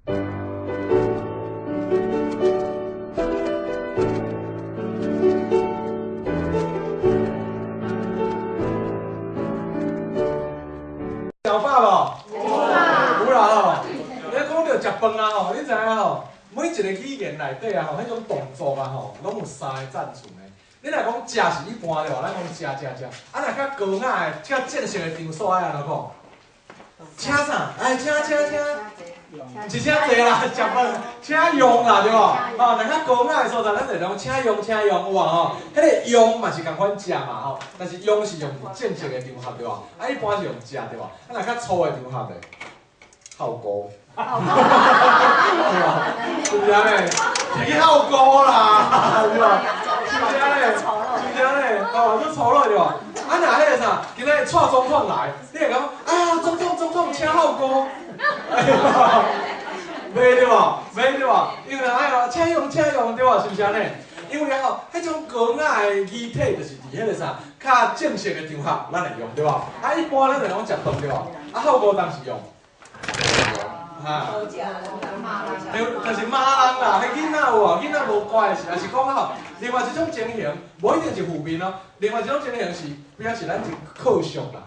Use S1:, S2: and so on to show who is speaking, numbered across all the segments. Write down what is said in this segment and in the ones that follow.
S1: 食飽無？有啦吼。你講著食飯啊吼，你知影吼？每一个語言內底啊吼，彼種動作啊吼，攏有三个層次呢。你若講食是一般對無？咱講食食食。啊，若較高雅的、較正式的場所愛按怎講？請啥？哎，請請請。是請坐啦，食飯請用啦，對無？哦，若較高雅的所在，咱就講請用請用，有無吼？彼個用嘛是仝款食嘛吼，但是用是用佇正式的場合對無？啊，一般是用食對無？啊，若較粗的場合咧，孝姑，對無？是毋是按呢？是去孝姑啦，對無？是毋是按呢？是毋是按呢？哦，足粗魯對無？啊，若彼個啥，今仔日蔡總統來，你會講啊，總統總統請孝姑。袂對無？袂對無？因為愛哦，請用請用對無？是毋是按呢？因為吼，彼種高雅的語體就是佇彼個啥，較正式的場合，咱會用對無？啊，一般咱就攏食飯對無？啊，孝姑當時用，哈，對，就是罵人啦。彼囡仔有無？囡仔無乖的時，抑是講吼，另外一種情形，無一定是負面哦。另外一種情形是，表示咱真客俗啦。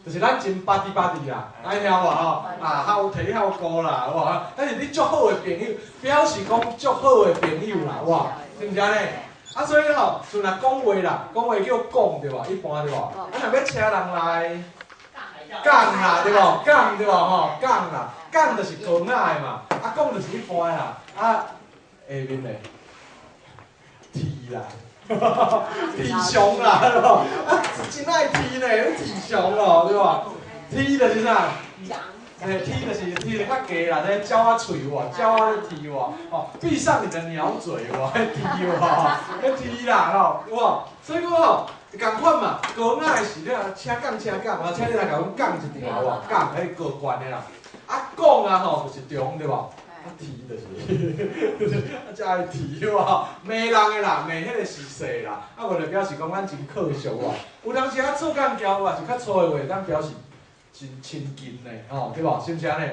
S1: 就是咱真巴吱巴吱啦，按呢聽無吼？啊，孝提孝姑啦，有無？但是你足好的朋友，表示講足好的朋友啦，有無？是毋是按呢？啊，所以吼，像若講話啦，講話叫講對無？一般對無？啊，若欲請人來講啦，對無？講對無？吼，講啦，講就是高雅的嘛，啊，講就是一般的啦，啊，下面咧，提啦。提熊啦，對無？啊，真愛提呢，提熊咯，對無？提就是啥？嘿，提就是提得較低啦，這鳥仔喙有無？鳥仔咧啼有無？哦，閉上你的鳥嘴有無？彼啼有無？彼啼啦，吼，有無？所以講吼，仝款嘛，高雅的是你請講請講，啊，請你來共阮講一場有無？講，彼個高懸的啦。啊，講啊吼，就是中對無？啊，啼就是，啊，才愛啼有無？罵人的啦，罵彼個時勢啦，啊，無就表示講咱真客俗喎。有當時啊，做干交啊，是較粗的話，當表示真親近的，吼，對無？是毋是按呢？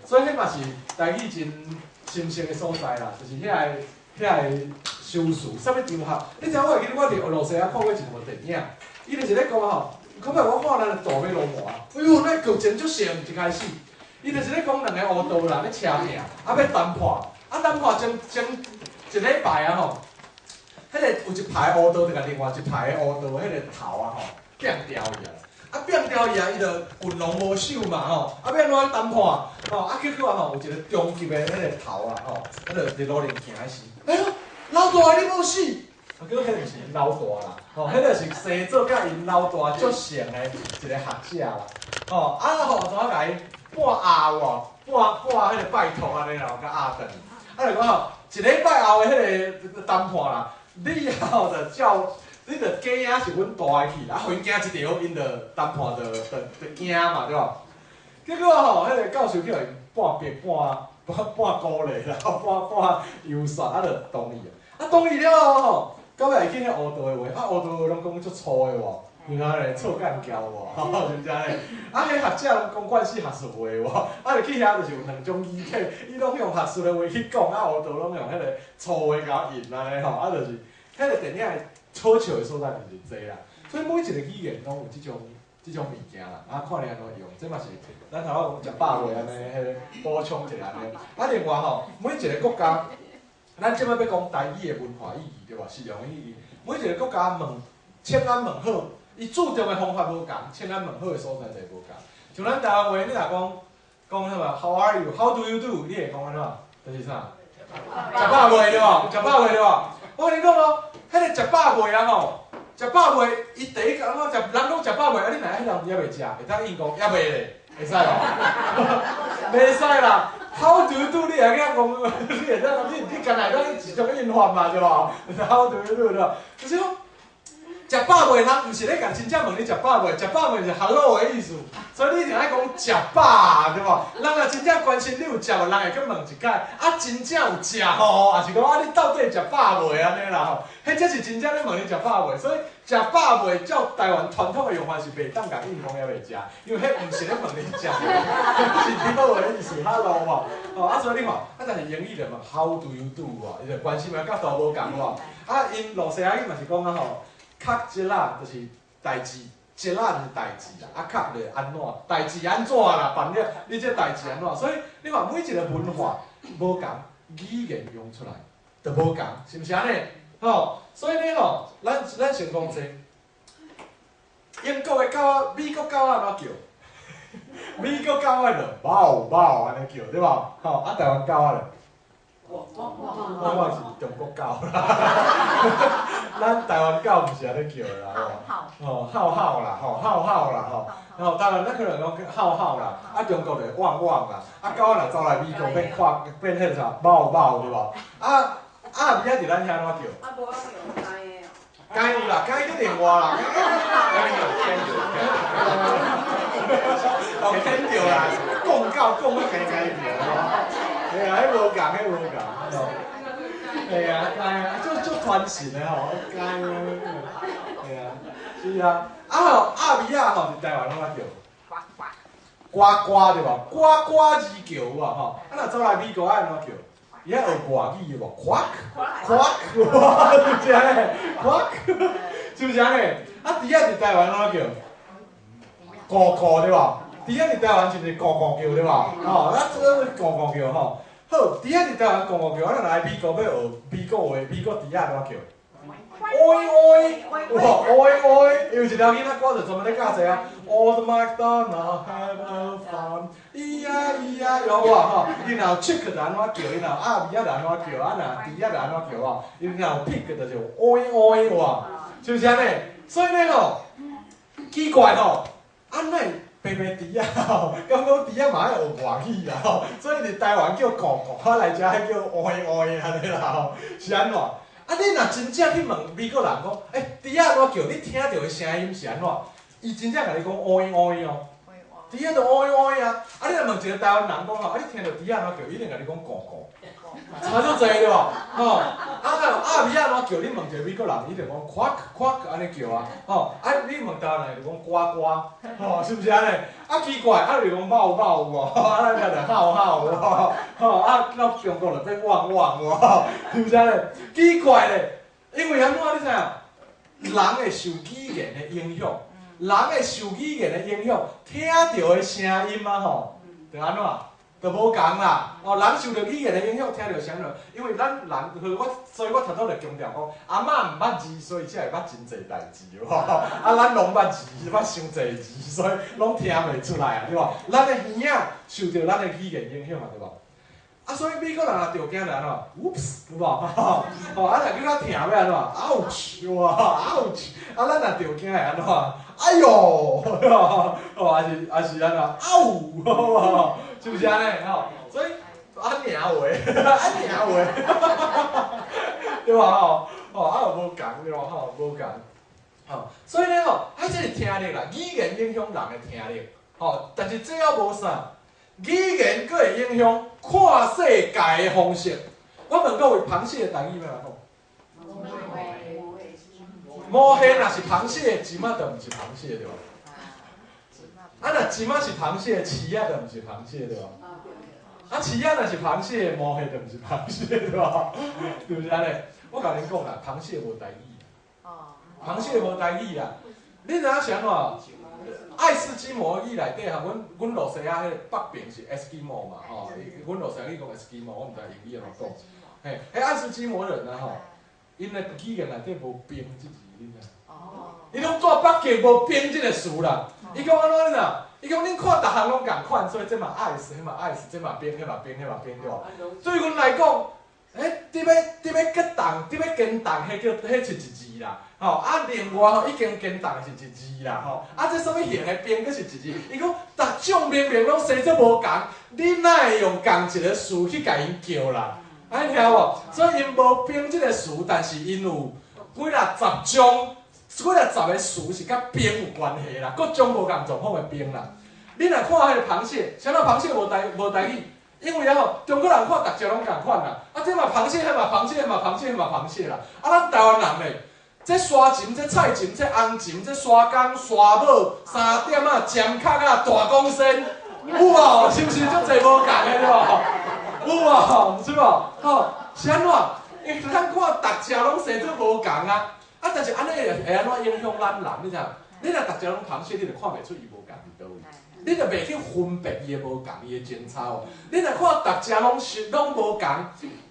S1: 所以彼嘛是台語真深色的所在啦，就是遐個修辭，啥物場合？你知影我會記得我佇俄羅斯啊看過一部電影，伊就是咧講吼，較尾我看咱的大欲落雨，哎喲，那劇情足像一開始。伊就是咧講兩个烏道人咧車拼，啊欲談判，啊談判前前一禮拜啊吼，彼個有一排烏道就共另外一排的烏道彼個頭啊吼，變掉去啊，啊變掉去啊，伊就群龍無首嘛吼，啊欲按怎談判吼，啊結果吼有一個中級的彼個頭啊吼，啊就佇路頂行的時，哎喲，老大你無死，啊結果彼個毋是𪜶老大啦，吼，彼個是生做佮𪜶老大足像的一個學者啦，吼，啊吼怎共伊？半壓有無？半半彼個拜託按呢啦，共壓轉去。啊，就講吼，一禮拜後的彼個談判啦，你吼就照，你就假影是阮大的去，啊，予𪜶驚一著，𪜶就談判就就就驚嘛，對無？結果吼，彼個教授去予𪜶半逼半半半鼓勵啦，半半遊說，啊，就同意啊。同意了後吼，到尾會去彼烏道的話，啊，烏道的攏講足粗的無？是按呢，臭幹譙無？是毋是按呢？啊，彼學者攏講慣勢學術話無？啊，就去遐就是有兩種語體，伊攏用學術的話去講，啊，烏道攏用彼個粗話共應按呢吼，啊，就是彼個電影的好笑的所在就是這啦。所以每一個語言攏有這種物件啦，啊，看你按怎用，這嘛是咱頭仔講食飽未按呢，彼個補充一下按呢。啊，另外吼，每一個國家，咱這擺欲講台語的文化意義對無？實用的意義，每一個國家問，請安問好。伊注重的方法無仝，請安問好的所在就無仝。像咱台灣話，你若講講啥物 How are you? How do you do? 你會講按怎？就是啥？食飽未對無？食飽未對無？我共你講哦，彼個食飽未啊吼，食飽未，伊第一個人講食，人講食飽未，啊你若彼人猶未食，會當應講猶未咧，會使無？袂使啦。How do you do？你會當講，你會當你你敢若會當一種應法嘛對無？How do you do 對無？就是講。食飽未？人毋是咧共真正問你食飽未？食飽未是 hello 的意思，所以你一定愛講食飽，對無？人若真正關心你有食無，人會閣問一擺。啊，真正有食吼，抑是講啊，你到底食飽未按呢啦吼？彼才是真正咧問你食飽未。所以食飽未，照台灣傳統的用法是袂當共應講猶未食，因為彼毋是咧問你食，是你好的意思，hello 無？吼啊，所以你看，啊，但是英語就問 how do you do 無？伊就關心的角度無仝無？啊，𪜶露西亞語嘛是講啊吼。較一啦，就是代誌，一啦就是代誌啦，啊較就是按怎，代誌按怎啦，辦了，你這代誌按怎？所以你看每一個文化無仝，語言用出來就無仝，是毋是按呢？吼，所以呢吼，咱先講這，英國的狗仔，美國狗仔按怎叫？美國狗仔就貓貓按呢叫，對無？吼，啊台灣狗仔咧？我是中國狗啦，咱台灣狗毋是按呢叫的啦，吼，吼吼啦，吼吼吼啦，吼，吼台灣咱可能講吼吼啦，啊中國就汪汪啦，啊狗仔若走來美國變看變彼個啥貓貓對無？啊鴨仔佇咱遐按怎叫？
S2: 啊無啊有雞的哦。
S1: 雞有啦，雞閣另外啦。哦，天著啦，講到講到雞雞叫吼。嘿啊，彼無仝，彼無仝，吼。嘿啊，雞啊，足足傳神的吼，雞啊，嘿啊，是啊。啊吼，鴨仔吼，佇台灣按怎叫？呱呱對無？呱呱而叫有無吼？啊，若走來美國愛按怎叫？伊愛學外語的無？Quack quack，是毋是按呢？Quack，是毋是按呢？啊，豬仔佇台灣按怎叫？咕咕對無？豬仔佇台灣是毋是咕咕叫對無？吼，啊，這個咕咕叫吼。好，豬仔佇台灣咕咕叫，啊，若來美國欲學美國話，美國豬仔按怎叫？oy oy，哇，oy oy，有一條囡仔歌就專門咧教這啊。Old MacDonald had a farm，咿呀咿呀喲哇吼，伊若有 chick 就按怎叫，伊若有鴨仔就按怎叫，啊若豬仔就按怎叫哦。伊若有 pig 就是 oy oy 哇，是毋是按呢？所以呢吼，奇怪吼，啊哪會白白豬仔吼，敢講豬仔嘛愛學外語啦吼，所以佇台灣叫咕咕，啊來遮叫 oy oy 按呢啦吼，是按怎？啊！你若真正去問美國人講，欸，豬仔按怎叫？你聽著的聲音是按怎？伊真正共你講 oy oy 哦，豬仔就 oy oy 啊！啊，你若問一個台灣人講吼，啊，你聽著豬仔按怎叫？伊一定共你講咕咕，差足濟對無？吼！啊，鴨仔按怎叫？你問一個美國人，伊就講 quack quack 按呢叫啊！吼！啊，你問台灣人就講呱呱，吼，是毋是按呢？啊，奇怪，啊，就講貓貓有無？啊，咱聽著吼吼有無？吼！啊，到中國就變汪汪有無？是毋是按呢？奇怪咧，因為按怎你知影？人會受語言的影響，人會受語言的影響，聽著的聲音啊吼，就按怎？就無仝啦。哦，人受著語言的影響，聽著聲音，因為咱人，我所以我頭拄就強調講，阿嬤毋捌字，所以才會捌真濟代誌，有無？啊，咱攏捌字，捌傷濟字，所以攏聽袂出來啊，對無？咱的耳仔受著咱的語言影響啊，對無？啊，所以美國人若著驚就按怎？Oops，有無？吼，啊，若閣較疼欲按怎？Ouch，有無？Ouch，啊，咱若著驚會按怎？哎喲，吼，抑是按怎？嗷，是毋是按呢？吼，所以按呢話，按呢話，對無吼？吼，啊，又無仝對無？吼，無仝，吼，所以咧吼，啊，這是聽力啦，語言影響人的聽力，吼，但是這猶無啥，語言閣會影響看世界的方式。我問各位，螃蟹的台語欲按怎講？毛蟹若是螃蟹，鯽仔就毋是螃蟹對無？啊，若鯽仔是螃蟹，翅仔就毋是螃蟹對無？啊，翅仔若是螃蟹，毛蟹就毋是螃蟹對無？對毋是按呢？我共恁講啦，螃蟹無台語。螃蟹無台語啦。你知影是按怎？愛斯基摩語內底吼，阮露西亞彼個北邊是 Eskimo 嘛吼，阮露西亞語講 Eskimo，我毋知英語按怎講。嘿，彼愛斯基摩人啊吼，𪜶的語言內底無冰這字，你知？伊攏住北極無冰這個詞啦。伊講按怎你知？伊講恁看逐項攏仝款，所以這嘛 ice，彼嘛 ice，這嘛冰，彼嘛冰，彼嘛冰，對無？對阮來講，彼佇欲結凍，佇欲堅凍，彼叫彼是一字啦，吼啊！另外吼已經堅凍是一字啦，吼啊！這啥物型的冰閣是一字？伊講逐種明明攏生做無仝，你哪會用仝一個詞去共𪜶叫啦？按呢聽無？所以𪜶無冰這個詞，但是𪜶有幾若十種幾若十个詞是佮冰有關係啦，各種無仝狀況的冰啦。你若看彼個螃蟹，啥物螃蟹無台無台語？因為啊吼，中國人看逐隻攏仝款啦。啊，這嘛螃蟹，彼嘛螃蟹，彼嘛螃蟹，彼嘛螃蟹啦。啊，咱台灣人咧，這沙蟳、這菜蟳、這紅蟳、這沙公、沙母、三點仔、尖殼仔、大公仙，有無？是毋是足濟無仝的對無？有無？是無？吼，是按怎？因為咱看逐隻攏生做無仝啊。啊，但是按呢會會按怎影響咱人？你知影？你若逐隻攏螃蟹，你就看袂出伊無仝佇佗位。你就袂去分別伊的無仝，伊的節操。你若看逐隻攏是攏無仝，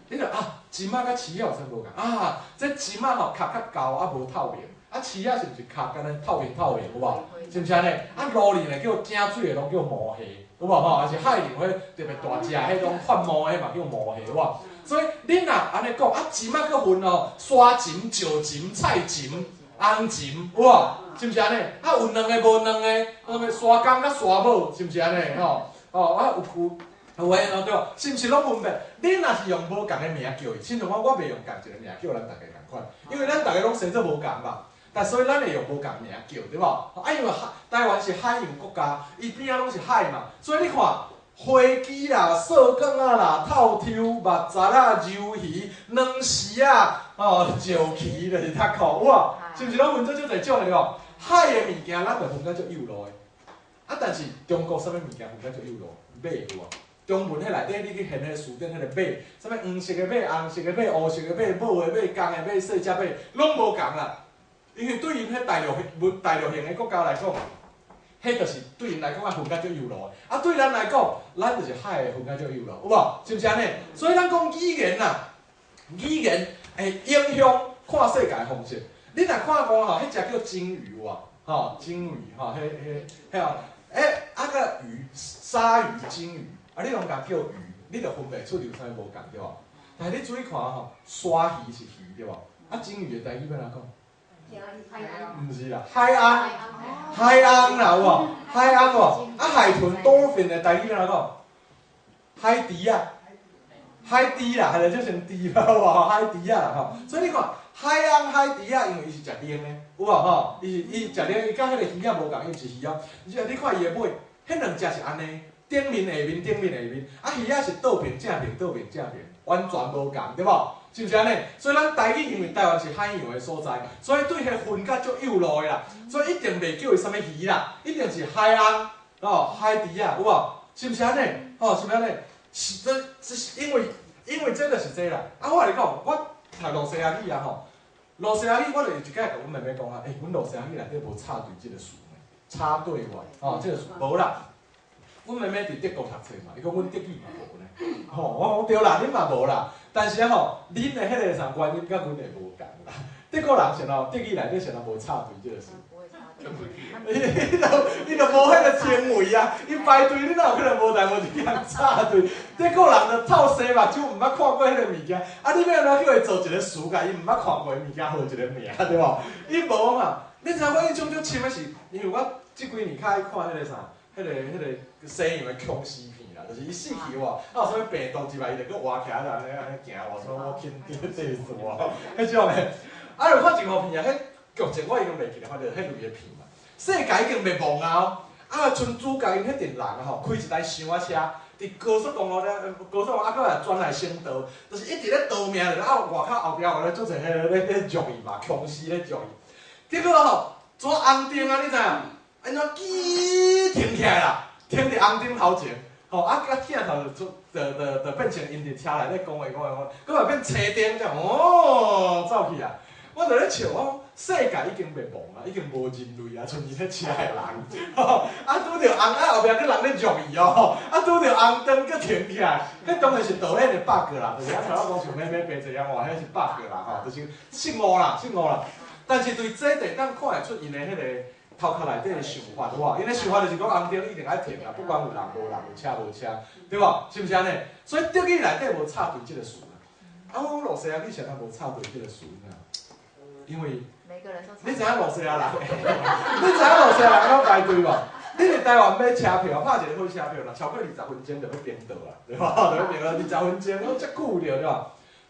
S1: 你就啊，鱸仔佮魚仔有啥無仝？啊，這鱸仔吼殼較厚啊無透明，啊魚仔是毋是殼敢若透明透明有無？是毋是按呢？啊鱸魚呢叫井水的攏叫毛蝦，有無吼？抑是海裡彼特別大隻，彼種發毛的嘛叫毛蝦，有無？所以恁若按呢講，啊鱸仔閣分哦，沙鱸、石鱸、菜鱸、紅鱸，有無？是毋是按呢？啊有卵的無卵的，啥物沙公佮沙母，是毋是按呢？吼哦啊有有有的哦對無？是毋是攏分別？你若是用無仝的名叫伊，親像我，我袂用仝一個名叫咱逐家仝款，因為咱逐家攏生做無仝嘛。但所以咱會用無仝名叫，對無？啊，因為海台灣是海洋國家，伊邊仔攏是海嘛，所以你看花枝啦、趖管仔啦、透抽、肉雜仔、鰇魚、軟絲仔、哦，石鰭就是塔殼，有無？是毋是攏分做足濟種的對無？海的物件咱就分甲足幼路的，啊，但是中國啥物物件分甲足幼路？馬有無？中文彼內底，你去翻彼個辭典，彼個馬，啥物黃色的馬、紅色的馬、烏色的馬、母的馬、公的馬、細隻馬，攏無仝啦。因為對𪜶彼大陸大陸型的國家來講，彼就是對𪜶來講愛分甲足幼路的。啊，對咱來講，咱就是海的分甲足幼路，有無？是毋是按呢？所以咱講語言啊，語言會影響看世界的方式。你若看講吼，彼隻叫鯨魚有無？吼，鯨魚吼，彼彼彼哦，欸，啊個魚，鯊魚、鯨魚，啊你攏共叫魚，你就分袂出有啥物無仝對無？但是你注意看吼，鯊魚是魚對無？啊，鯨魚的台語欲按怎講？毋是啦，海鰪，海鰪啦有無？海鰪無？啊海豚 dolphin 的台語欲按怎講？海豬仔，海豬啦，係就成豬啦，有無？海豬仔啦吼，所以你看海鰪海豬仔，因為伊是食冷的，有無吼？伊是伊食冷，伊佮彼個魚仔無仝，伊毋是魚仔。你看伊的尾，彼兩隻是按呢，頂面下面頂面下面，啊魚仔是倒爿正爿倒爿正爿，完全無仝，對無？是毋是按呢？所以咱台語因為台灣是海洋的所在，所以對彼分甲足幼路的啦，所以一定袂叫伊啥物魚啦，一定是海鰪哦，海豬仔，有無？是毋是按呢？吼，是毋是按呢？是這這是因為因為這就是這啦。啊，我共你講，我讀露西亞語啊吼，露西亞語我就一擺共阮妹妹講啊，欸，阮露西亞語內底無插隊這個詞呢，插隊無？吼，這個詞無啦。阮妹妹佇德國讀冊嘛，伊講阮德語嘛無呢。吼，我講對啦，恁嘛無啦。但是啊吼，恁的彼個啥原因佮阮的無仝啦。德國人是喏，德語內底是喏無插隊這個詞。伊就伊就無彼個行為啊！伊排隊，你哪有可能無代無誌去予人插隊？德國人就透生目睭，毋捌看過彼個物件，啊！你欲按怎叫伊做一個詞，共伊毋捌看過的物件號一個名，對無？伊無嘛？你知影我印象足深的是，因為我這幾年較愛看彼個啥，彼個彼個西洋的殭屍片啦，就是伊死去有無？啊有啥物病毒入來，伊就閣活起來，按呢按呢行，活啥我肯定這事啊，彼種的。啊，就看一部片啊，彼劇情我已經袂記得，反正彼類的片嘛。世界已經滅亡啊！啊，賰主角𪜶彼陣人吼，開一台箱仔車，佇高速公路咧，高速公路啊，閣來轉來省道，就是一直咧逃命，就是啊外口後壁有咧足濟彼个咧咧捉伊嘛，殭屍咧捉伊。結果吼，轉紅燈啊，你知影？按怎吱停起來啦？停佇紅燈頭前，吼啊，佮鏡頭就就就就變成𪜶佇車內咧講話講話講，閣嘛變青燈這樣，哦，走去啊！我就咧笑，我講世界已經滅亡啊，已經無人類啊，賰伊咧車的人，吼啊拄著紅啊後壁閣人咧捉伊哦，啊拄著紅燈閣停起來，彼當然是導演的 bug 啦，就是啊頭仔講像咩咩白這樣話，彼是 bug 啦吼，就是失誤啦，失誤啦。但是對這會當看會出𪜶的彼個頭殼內底的想法，有無？𪜶的想法就是講紅燈一定愛停啦，不管有人無人，有車無車，對無？是毋是按呢？所以德語內底無插隊這個詞啦。啊，我講露西亞語啥物無插隊這個詞呢？因為你知影露西亞人，你知影露西亞人按怎排隊無？你佇台灣買車票，拍一個火車票，若超過20分鐘就欲顛倒啊，對無？就欲顛倒，二十分鐘攏遮久著對無？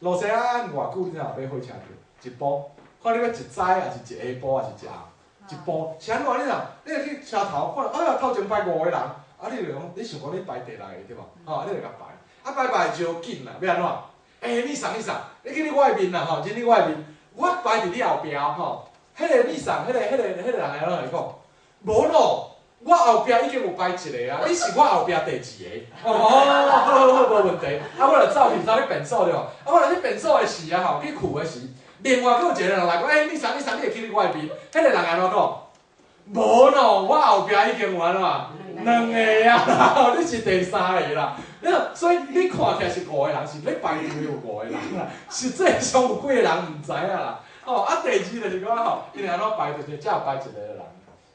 S1: 露西亞按偌久你知影買火車票？一步看你欲一早，抑是一下晡，抑是一暗？一晡是按怎？你若你若去車頭看，哎呀，頭前排五個人，啊，你就講，你想講你排第六個對無？吼，你就共排，啊排排招緊啦，欲按怎？欸，你送你送，你去你我的面啦吼，認你我的面，我排佇你後壁吼。彼個你送，彼個人會按怎來講？無咯，我後壁已經有排一個啊，你是我後壁第二個。哦，好好好，無問題。啊，我就走去走去便所對無？啊，我若去便所的時啊吼，去睏的時，另外閣有一個人來講，欸，你送你送，你會記得我的面？彼個人按怎講？無咯，我後壁已經有按怎兩個啊，你是第三個啦。你所以你看起來是五個人，是咧排隊有五個人啦，實際上有幾個人毋知影啦。哦，啊，第二就是講吼，伊會按怎排，就是只有排一個人。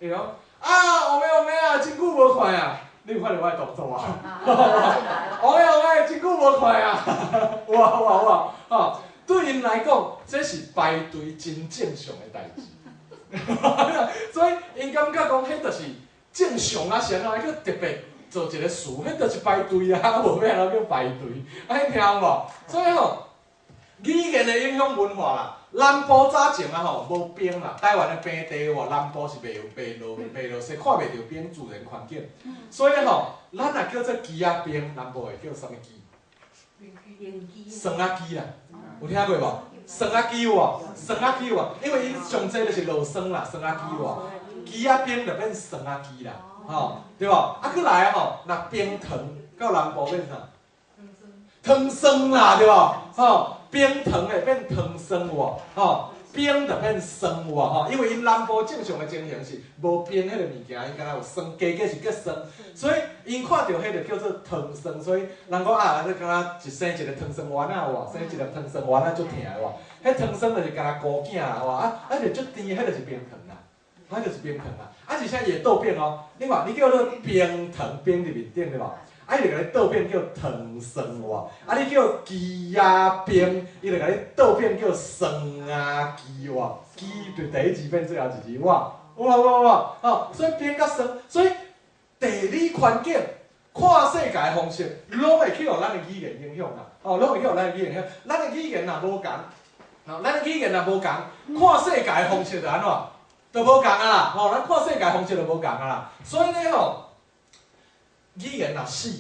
S1: 伊講啊，王妹王妹啊，真久無看啊！你有看著我的動作無？王妹王妹，真久無看啊！有啊有啊有啊！吼，對𪜶來講，這是排隊真正常的代誌。所以𪜶感覺講，彼就是正常啊，是按怎去特別做一個詞，彼就是排隊啊，無欲按怎叫排隊，按呢聽無？所以吼，語言會影響文化啦。南部早前啊吼，無冰啦，台灣的平地有無？南部是袂有袂落袂落雪，看袂著冰，自然環境。所以吼，咱若叫做枝仔冰，南部會叫啥物枝？霜仔枝啦，有聽過無？霜仔枝有無？霜仔枝有無？因為𪜶上濟就是落霜啦，霜仔枝有無？枝仔冰就變霜仔枝啦，吼，對無？啊，閣來吼，若冰糖到南部變啥？糖霜啦，對無？吼，冰糖會變糖霜有無？吼，冰就變霜有無？吼，因為𪜶南部正常的情形是無冰彼個物件，𪜶敢若有霜，加加是叫霜，所以𪜶看著彼就叫做糖霜，所以人講啊，這敢若一生一個糖霜丸仔有無？生一粒糖霜丸仔足疼的無？彼糖霜就是敢若菇囝啦，有無？啊啊就足甜，彼就是冰糖啦，彼就是冰糖啦。啊，而且伊會倒變哦，你看，你叫做冰糖冰佇面頂對無？啊，伊就共你倒變叫糖霜有無？啊，你叫枝仔冰，伊就共你倒變叫霜仔枝有無？枝就第一字變最後一字，哇！有無有無吼，所以冰佮霜，所以地理環境、看世界的方式，攏會去予咱的語言影響啦。哦，攏會去予咱的語言影響。咱的語言若無仝，吼，咱的語言若無仝，看世界的方式就按怎？就無仝啊啦！吼，咱看世界方式就無仝啊啦。所以呢吼，語言若死，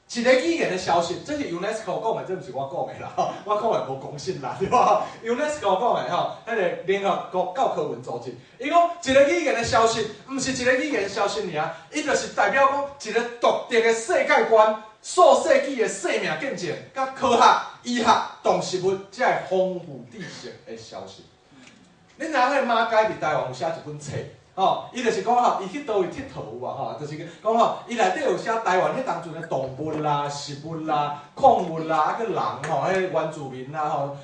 S1: 一個語言的消失，這是 UNESCO 講的，這毋是我講的啦，我講的無公信力，對無？UNESCO 講的吼，彼個聯合國教科文組織，伊講一個語言的消失，毋是一個語言消失爾，伊就是代表講一個獨特的世界觀、數世紀的生命見證，佮科學、醫學、動植物這个豐富知識的消失。恁知影彼個馬偕佇台灣有寫一本冊？吼，伊就是講吼，伊去佗位𨑨迌有無吼，就是講吼，伊內底有寫台灣彼當陣的動物啦、食物啦、礦物啦，啊閣人吼，彼原住民啦吼，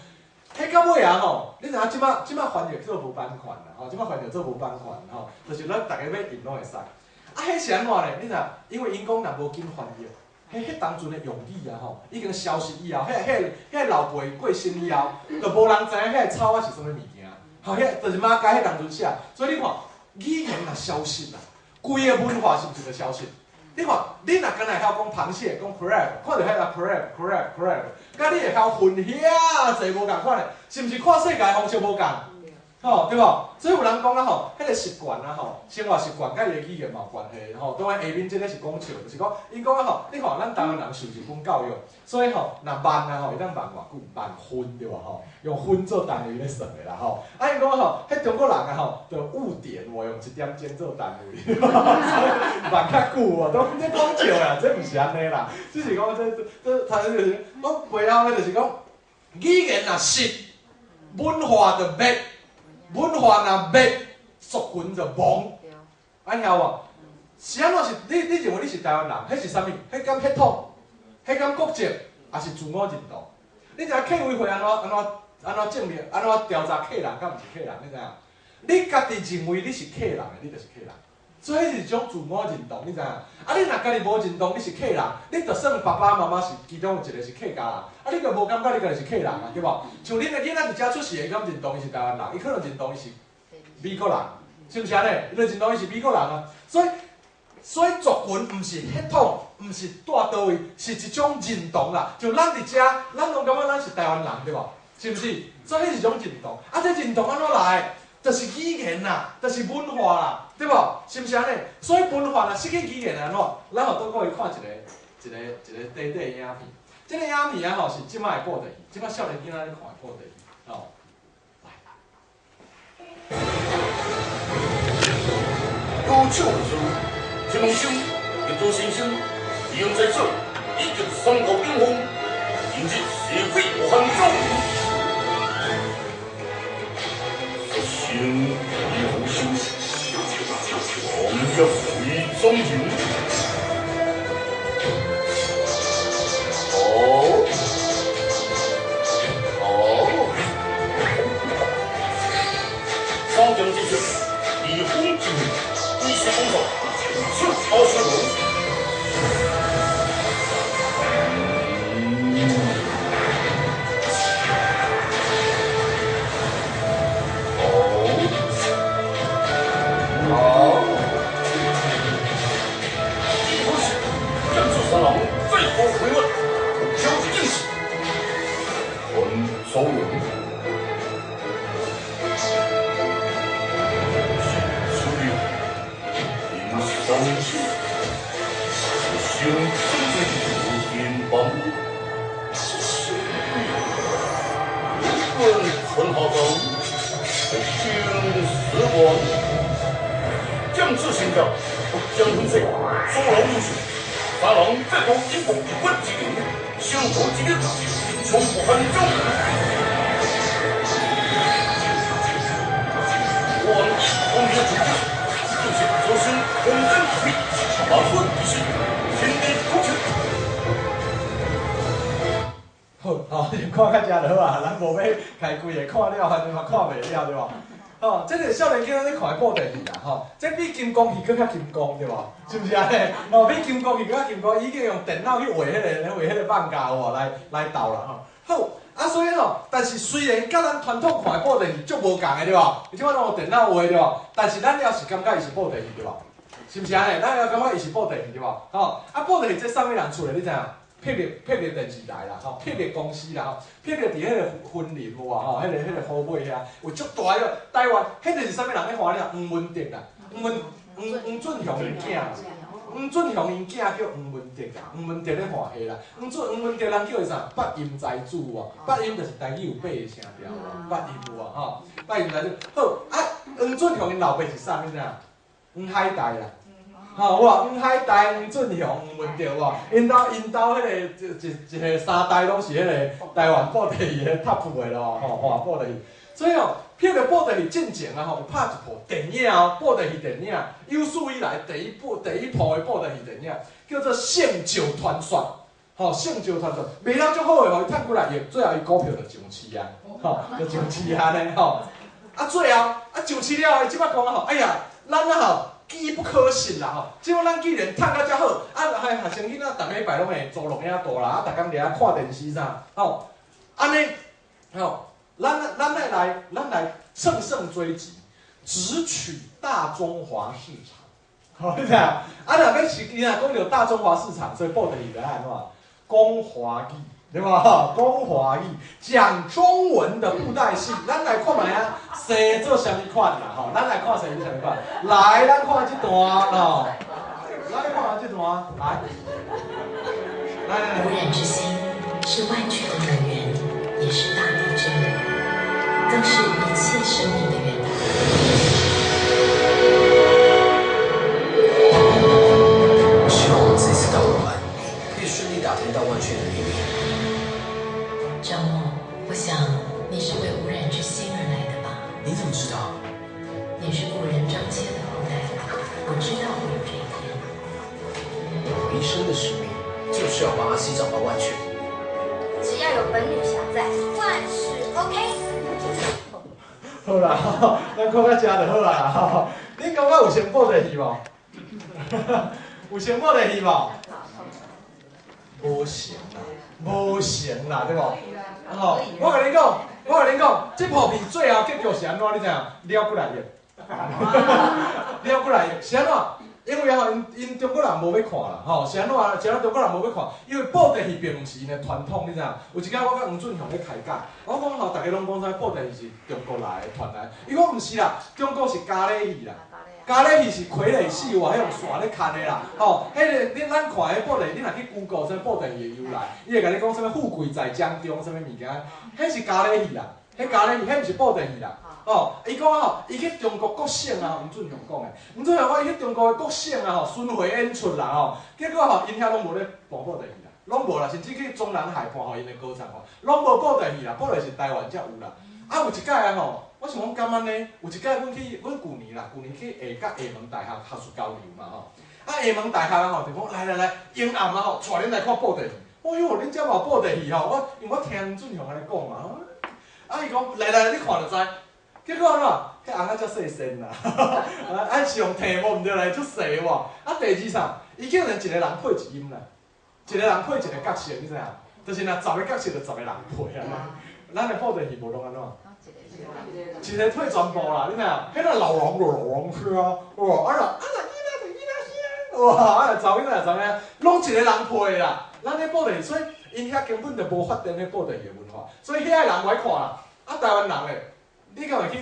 S1: 彼到尾啊吼，你知影這擺這擺翻譯做無版權啦，吼，這擺翻譯做無版權吼，就是咱逐家欲印攏會使。啊，彼是按怎咧？你知影？因為𪜶講若無緊翻譯，彼彼當陣的用語啊吼，已經消失以後，彼老輩過身以後，就無人知影彼个草仔是啥物物件。吼，彼就是馬偕彼當陣寫，所以你看，語言若消失啦，規个文化是毋是就消失？你看，你若敢若會曉講螃蟹，講 crab，看著彼个 crab crab crab，佮你會曉分遐濟無仝款的，是毋是看世界方式無仝？吼，對無？所以有人講啊吼，彼个習慣啊吼，生活習慣佮伊的語言嘛有關係吼。當然下面這个是講笑，就是講𪜶講啊吼，你看咱台灣人受日本教育，所以吼，若萬啊吼，會當萬偌久？萬分對無吼？用分做單位咧算的啦吼。啊，𪜶講吼，彼中國人啊吼，就誤點喎，用一點鐘做單位，所以萬較久哦。都這講笑啦，這毋是按呢啦，只是講這這，他就是講背後咧，就是講語言若失，文化就滅。文化若滅，族群就亡。按曉無？是按怎是？你認為你是台灣人？彼是啥物？彼敢血統？彼敢國籍？抑是自我認同？你知影客委會按怎按怎按怎證明？按怎調查客人敢毋是客人？你知影？你家己認為你是客人的，你就是客人。所以彼是一種自我認同，你知影？啊，你若家己無認同你是客人，你就算爸爸媽媽是其中有一個是客家人，啊，你就無感覺你家己是客人啊，對無？像恁的囡仔佇遮出世的，伊敢認同伊是台灣人？伊可能認同伊是美國人，是毋是按呢？伊就認同伊是美國人啊。所以，所以族群毋是血統，毋是蹛佗位，是一種認同啦。就咱佇遮，咱攏感覺咱是台灣人，對無？是毋是？所以彼是一種認同。啊，這認同按怎來？就是語言啦，就是文化啦，對無？是毋是按呢？所以文化若失去語言按怎？咱予倒過去看一個短短的影片。這個影片啊吼是這擺的布袋戲，這擺少年囡仔咧看的布袋戲，吼。來。
S3: 高手術，天龍星、玉珠先生、李勇在手，以及三國英雄，迎接社會無限壯。生以好修，王業為莊嚴。哦哦，三將之術，以風之力，以勢攻守，出二十路。
S1: 看到遮就好啊，咱無欲開規个看了，反正嘛看袂了，對無？吼，這個少年囡仔咧看的布袋戲啦，吼，這比金剛戲閣較金剛，對無？是毋是按呢？吼，比金剛戲閣較金剛，伊已經用電腦去畫彼個，畫彼個漫畫有無？來鬥啦，吼。好，啊，所以吼，但是雖然佮咱傳統看的布袋戲足無仝的，對無？伊這擺攏用電腦畫，對無？但是咱猶是感覺伊是布袋戲，對無？是毋是按呢？咱猶感覺伊是布袋戲，對無？吼，啊，布袋戲這啥物人出的？你知影？霹靂電視台啦，吼，霹靂公司啦，吼，霹靂佇彼個雲林有無吼？彼個湖尾遐有足大个台灣，彼個是啥物人咧畫了？黃文德啦，黃俊雄𪜶囝，黃俊雄𪜶囝叫黃文德啦，黃文德咧畫戲啦。黃文德人叫伊啥？八音才子哦，八音就是台語有八個聲調哦，八音有無吼？八音才子好啊，黃俊雄𪜶老爸是啥物仔？黃海岱啦。吼，有無？黃海岱、黃俊雄、黃文德有無？𪜶兜彼個一個三代攏是彼個台灣布袋戲的 top 的咯，吼，畫布袋戲。所以吼，霹靂布袋戲進前啊吼，有拍一部電影哦，布袋戲電影，有史以來第一部的布袋戲電影，叫做《聖石傳說》。吼，《聖石傳說》賣了足好的，予伊趁幾來億，最後伊股票就上市啊，吼，就上市啊呢，吼。啊，最後啊上市了後，伊這擺講啊吼，哎呀，咱啊吼。機不可失啦吼！這擺咱既然趁甲遮好，啊，學生囡仔逐禮拜攏會租錄影帶啦，啊，逐工佇遐看電視啥，吼，按呢，吼，咱來乘勝追擊，直取大中華市場，吼，你知影？啊，若欲是伊若講著大中華市場，所以布袋戲著愛按怎？講華語，對無？講華語，講中文的布袋戲，咱來看覓啊，生做啥物款啦？吼，咱來看生做啥物款。來，咱看這段吼，來看這段，來，來來來。
S4: 無染之心是萬泉的母源，也是大地之母，更是一切生命的源頭。
S5: 我希望我這次到武漢，可以順利打聽到萬泉的秘密。
S4: 張默，我想你是為無染之心而來的吧？
S5: 你怎麼知道？
S4: 你是故人張騫的後代，我知道會有這一天。
S5: 我一生的使命就是要幫阿西找到萬泉。
S6: 只要有本女俠在，萬事 OK。
S1: 好啦，咱看到這就好啦。吼，恁感覺有像布袋戲無？有像布袋戲無？無像啦，無像啦，對無？吼，我共你講，這部片最後結局是按怎？你知影？了幾來億，了幾來億是按怎？因為吼，𪜶中國人無欲看啦，吼，是按怎？是按怎中國人無欲看？因為布袋戲並毋是𪜶的傳統，你知影？有一工我佮黃俊雄咧開講，我講吼，逐家攏講啥布袋戲是中國來的傳來，伊講毋是啦，中國是咖喱戲啦，咖喱戲是傀儡戲喎，彼用線咧牽的啦，吼，彼个你咱看彼布袋，你若去 Google 啥布袋戲的由來，伊會共你講啥物富貴在江中，啥物物件，彼是咖喱戲啦，彼咖喱戲，彼毋是布袋戲啦。哦，伊講吼，伊去中國各省啊，黃俊雄講的，黃俊雄講伊去中國的各省啊吼，巡迴演出啦吼，結果吼，𪜶遐攏無咧播布袋戲啦，攏無啦，甚至去中南海看吼𪜶的高層吼，攏無布袋戲啦，布袋戲是台灣才有啦。啊，有一擺啊吼，我想講敢按呢？有一擺阮去，阮舊年啦，舊年去佮廈門大學學術交流嘛吼。啊，廈門大學啊吼，就講來來來，昏暗啊吼，帶恁來看布袋戲。哎喲，恁遮嘛有布袋戲吼？我因為我聽黃俊雄按呢講嘛，啊，伊講來來，你看就知。結果按怎？彼尪仔遮細身啦，啊是用提無毋對來足細無？啊，第二啥？伊竟然一個人配一音啦，一個人配一個角色，你知影？就是若十個角色就十個人配啊。咱的布袋戲無攏按怎？一個配全部啦，你知影？彼個老王就老王聲，哇！啊若啊若囡仔就囡仔聲，哇！啊若查某囡仔就查某囡仔，攏一個人配啦。咱的布袋戲，所以𪜶遐根本就無發展彼布袋戲的文化，所以遐个人無愛看啦。啊，台灣人咧，你敢會去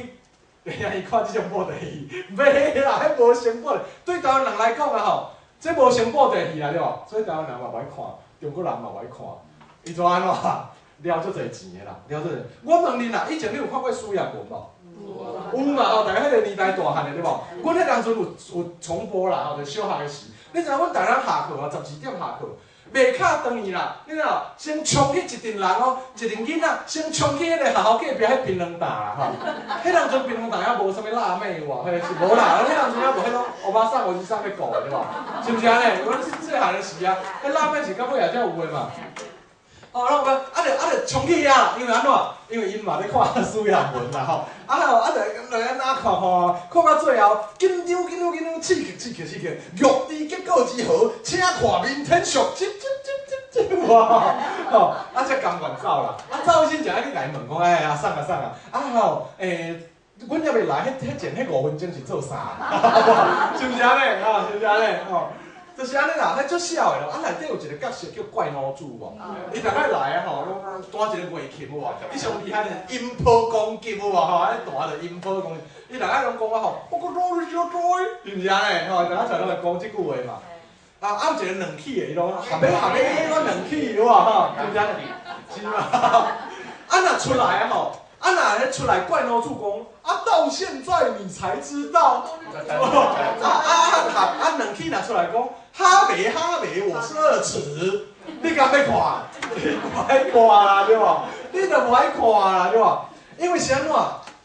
S1: 電影院看這種布袋戲？袂啦，彼無成布袋。對台灣人來講啊吼，這無成布袋戲啦，對無？所以台灣人嘛無愛看，中國人嘛無愛看。伊怎按怎？掠足濟錢的啦，掠足濟。我問恁啦，以前你有看過蘇亞文無？有嘛吼，逐家彼個年代大漢的對無？阮彼當陣有重播啦吼，就小學的時。你知影阮逐工下課啊，12點下課，袂敲轉去啦。你知影？先衝去一陣人哦，一陣囡仔先衝去彼個學校隔壁彼檳榔擔啦吼。彼當陣檳榔擔猶無啥物辣妹有無？彼是無啦，彼當陣猶無彼種歐巴桑、歐吉桑欲顧的對無？是毋是按呢？阮細漢的時啊，彼辣妹是到尾仔才有的嘛。哦，咱有講，啊就啊就衝去遐，因為按怎？因為𪜶嘛咧看蘇亞文啦吼，啊吼，啊就來按怎看吼，看到最後緊張緊張緊張，刺激刺激刺激，欲知結果如何，請看明天續，接接接接接，哇！吼，啊才甘願走啦，啊走之前愛去共伊問講，哎阿桑阿桑啊，啊吼，阮猶未來，彼彼前彼5分鐘是做啥？是毋是按呢？吼，是毋是按呢？吼。就是按呢啦，彼足痟的咯。啊，內底有一個角色叫怪奴子無？伊逐擺來啊吼，攏彈一個月琴有無？伊上厲害就是音波攻擊有無？吼，按呢彈就音波攻擊。伊逐擺攏講我吼，我個攞你小追，是毋是按呢？吼，逐擺才攏會講這句話嘛。啊，啊有一個軟起的，伊攏合欲合欲，我軟起有無？吼，是毋是按呢？是嘛？啊，若出來啊吼。啊！若彼出來怪奴子講，啊，到現在你才知道，啊啊啊啊！兩起若出來講，哈袂哈袂，我是二尺，你敢欲看？你無愛看啦，對無？你就無愛看啦，對無？因為是按怎？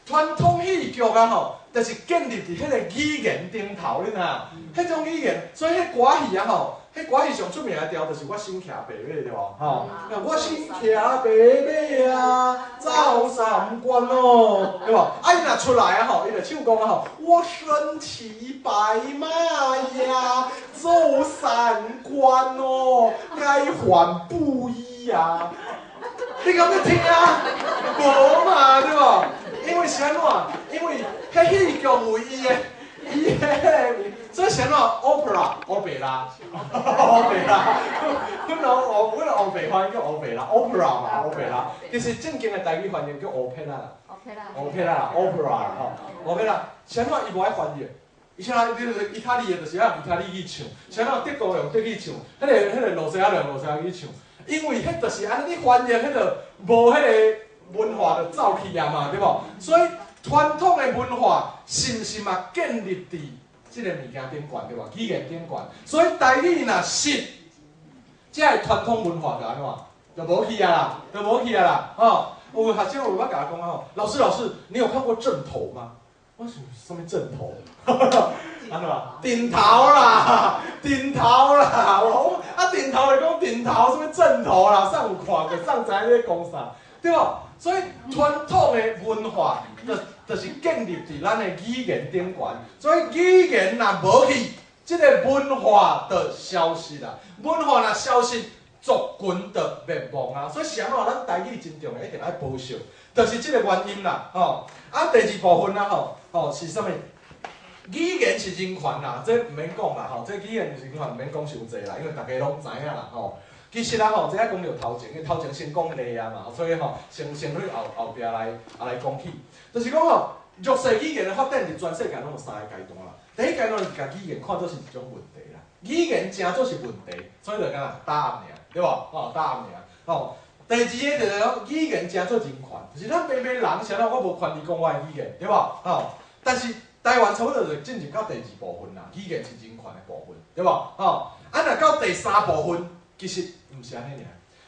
S1: 傳統戲劇啊吼，就是建立佇彼個語言頂頭，你知影？彼種語言，所以彼歌戲啊吼。彼歌戲上出名的調就是我身騎白馬對無？吼，我身騎白馬啊，走三關哦，對無？啊，伊若出來啊吼，伊就唱講啊吼，我身騎白馬呀，走三關哦，該還布衣啊。你敢欲聽？無嘛，對無？因為是按怎？因為彼戲劇有伊的。伊彼个，所以是按怎？opera，歐白拉，歐白拉，阮攏阮烏白翻譯叫歐白拉，opera 嘛，歐白拉。其實正經的台語翻譯叫烏撇仔啦，烏撇仔啦，opera 啦吼，烏撇仔。是按怎？伊無愛翻譯，伊啥你意大利的，就是愛用意大利語唱；是按怎德國用德語唱，彼个羅西亞用羅西亞語唱。因為彼就是按呢，你翻譯彼個無彼个文化就走去啊嘛，對無？所以。傳統的文化是毋是嘛建立佇這個物件頂懸對無？語言頂懸，所以台語若失，這个傳統文化就按怎？就無去啊啦，就無去啊啦，吼！有學生有捌共我講啊吼，老師老師，你有看過陣頭嗎？我想啥物陣頭？按怎？陣頭啦，陣頭啦，我啊陣頭就講陣頭，啥物陣頭啦？啥有看過？啥知影你咧講啥？對無？所以傳統的文化就是建立佇咱的語言頂懸，所以語言若無去，這个文化就消失啦。文化若消失，族群就滅亡啊。所以是按怎？咱台語真重要，一定愛保守，就是這个原因啦。吼，啊，第二部分啊，吼，吼是啥物？語言是人權啦，這毋免講啦吼，這語言是人權毋免講傷濟啦，因為逐家攏知影啦吼。其實啊吼，這愛講著頭前，因為頭前先講例啊嘛，所以吼，先去後後壁來講起，就是講吼，弱勢語言的發展佇全世界攏有三个階段啦。第一階段是共語言看做是一種問題啦，語言誠做是問題，所以就敢若答案爾，對無？吼，答案爾，吼。第二個就是講語言誠做人權，就是咱平平人啥物我無權利講我的語言，對無？吼，但是台灣差不多就進入到第二部分啦，語言是人權的部分，對無？吼，啊，若到第三部分，其實毋是按呢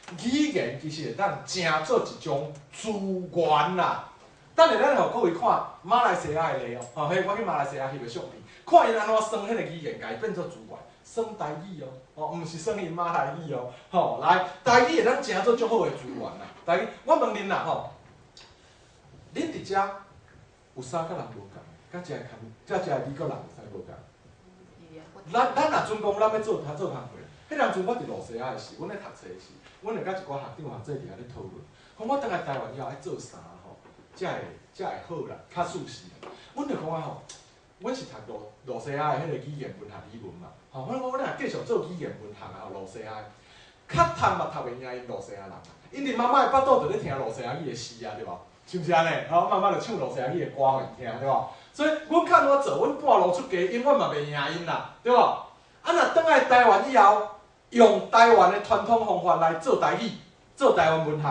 S1: 爾，語言其實會當誠做一種資源啦。等下咱予各位看馬來西亞的例哦，吼，彼我去馬來西亞翕的相片，看𪜶按怎耍彼个語言，共伊變做資源，耍台語哦，吼，毋是耍𪜶馬來語哦，吼，來，台語會當誠做足好的資源啦。台語，我問恁啦吼，恁佇遮有啥佮人無仝？佮遮的遮遮的美國人有啥無仝？咱若準講咱欲做較做工課，彼當陣我佇露西亞的時，阮咧讀冊時，阮會佮一寡學長學姐佇遐咧討論，講我轉來台灣以後愛做啥吼，才會好啦，較舒適啦。阮就講啊吼，阮是讀露西亞的彼個語言文學理論嘛，吼，阮講阮若繼續做語言文學啊，露西亞的，較讀嘛讀袂贏𪜶露西亞人啊，𪜶佇媽媽的腹肚就咧聽露西亞語的詩啊，對無？是毋是按呢？吼，媽媽就唱露西亞語的歌予𪜶聽，對無？所以，阮較怎做，阮半路出家，永遠嘛袂贏𪜶啦，對無？啊，若轉來台灣以後，用台灣的傳統方法來做台語，做台灣文學，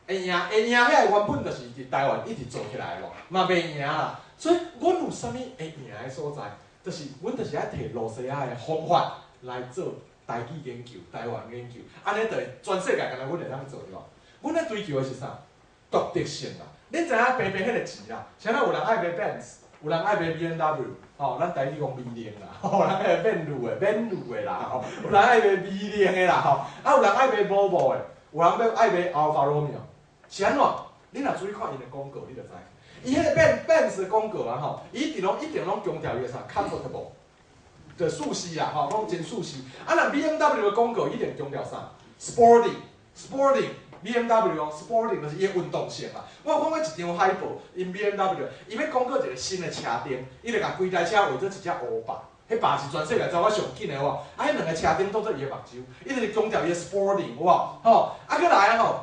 S1: 會贏會贏遐個原本就是佇台灣一直做起來的無，嘛袂贏啦。所以，阮有啥物會贏的所在？就是阮就是愛提露西亞的方法來做台語研究、台灣研究，按呢就會全世界干焦阮會當做對無？阮咧追求的是啥？獨特性啦。恁知影平平彼个錢啦？啥物有人愛買 Benz，有人愛買 BMW，吼，咱台語講美玲啦，吼，人愛買免路的、免路的啦，吼，有人愛買美玲的啦，吼，啊，有人愛買 Volvo 的，有人欲愛買 Alfa Romeo，是按怎？你若注意看𪜶的廣告，你就知。伊彼個 Benz 的廣告啊，吼，伊一定攏強調伊的啥？comfortable，就舒適啦，吼，講真舒適。啊，若 BMW 的廣告一定強調啥？Sporting，Sporting。BMW 哦，Sporting 就是伊的運動性啦。我有看過一張海報，𪜶 BMW，伊欲廣告一個新的車燈，伊就共規台車畫做一隻烏白，彼白是全世界走較上緊的有無？啊，彼兩个車燈當做伊的目睭，伊就是強調伊的 Sporting 有無？吼，啊，閣來啊吼，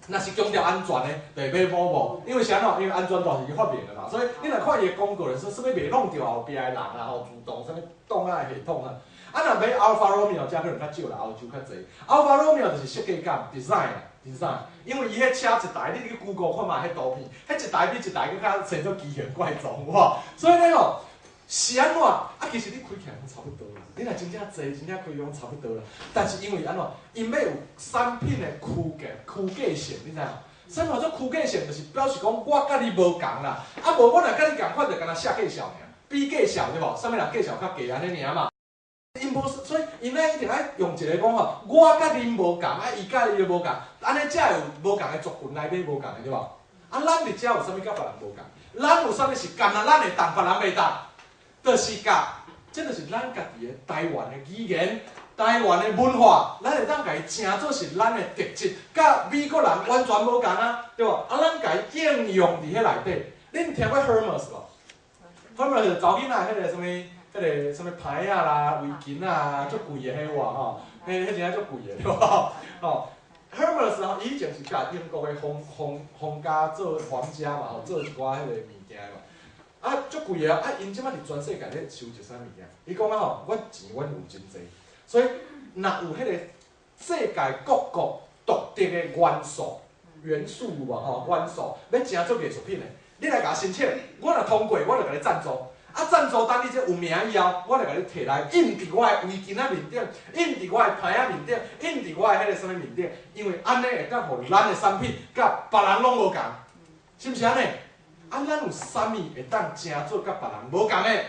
S1: 若是強調安全的，就會買 Volvo，因為是按怎？因為安全帶是伊發明的嘛，所以你若看伊的廣告，說啥物袂弄著後壁的人啊，吼，自動啥物擋仔的系統啊。啊，若買 Alfa Romeo，遮可能較少啦，歐洲較濟。Alfa Romeo 就是設計感，design，design，因為伊彼車一台，你去 Google 看覓彼圖片，彼一台比一台閣較生做奇形怪狀，有無？所以咧吼，是按怎？啊，其實你開起來攏差不多啦。你若真正坐，真正開攏差不多啦。但是因為按怎？𪜶欲有產品的區隔性，你知無？啥物叫做區隔性？就是表示講我佮你無仝啦。啊，無我若佮你仝款，就干焦寫介紹爾，比介紹對無？啥物人介紹較低按呢爾嘛？𪜶無，所以𪜶咧一定愛用一個講吼，我佮恁無仝，啊，伊佮伊無仝，按呢才會有無仝的族群來買無仝的對無？啊，咱佇遮有啥物佮別人無仝？咱有啥物是干焦咱會當，別人袂當？就是共，這就是咱家己的台灣的語言、台灣的文化，咱會當共伊誠做是咱的特質，佮美國人完全無仝啊，對無？啊，咱共伊應用佇彼內底。恁聽過 Hermes 無？Hermes 是查某囡仔彼个啥物？彼个啥物牌仔啦、圍巾啊，足貴的彼款吼，彼真正足貴的對無？吼，Hermes 吼，伊以前是共英國的皇家做皇家嘛吼，做一寡彼個物件嘛。啊，足貴的啊！𪜶這擺佇全世界咧收集啥物件？伊講啊吼，阮錢阮有真濟，所以若有彼個世界各國獨特的元素有無吼？元素欲誠做藝術品的，你來共我申請，我若通過，我就共你贊助。啊，贊助等你這有名以後，我就共你提來印佇我的圍巾仔面頂，印佇我的牌仔面頂，印佇我的彼個啥物面頂，因為按呢會當予咱的產品佮別人攏無仝，是毋是按呢？啊，咱有啥物會當誠做佮別人無仝的？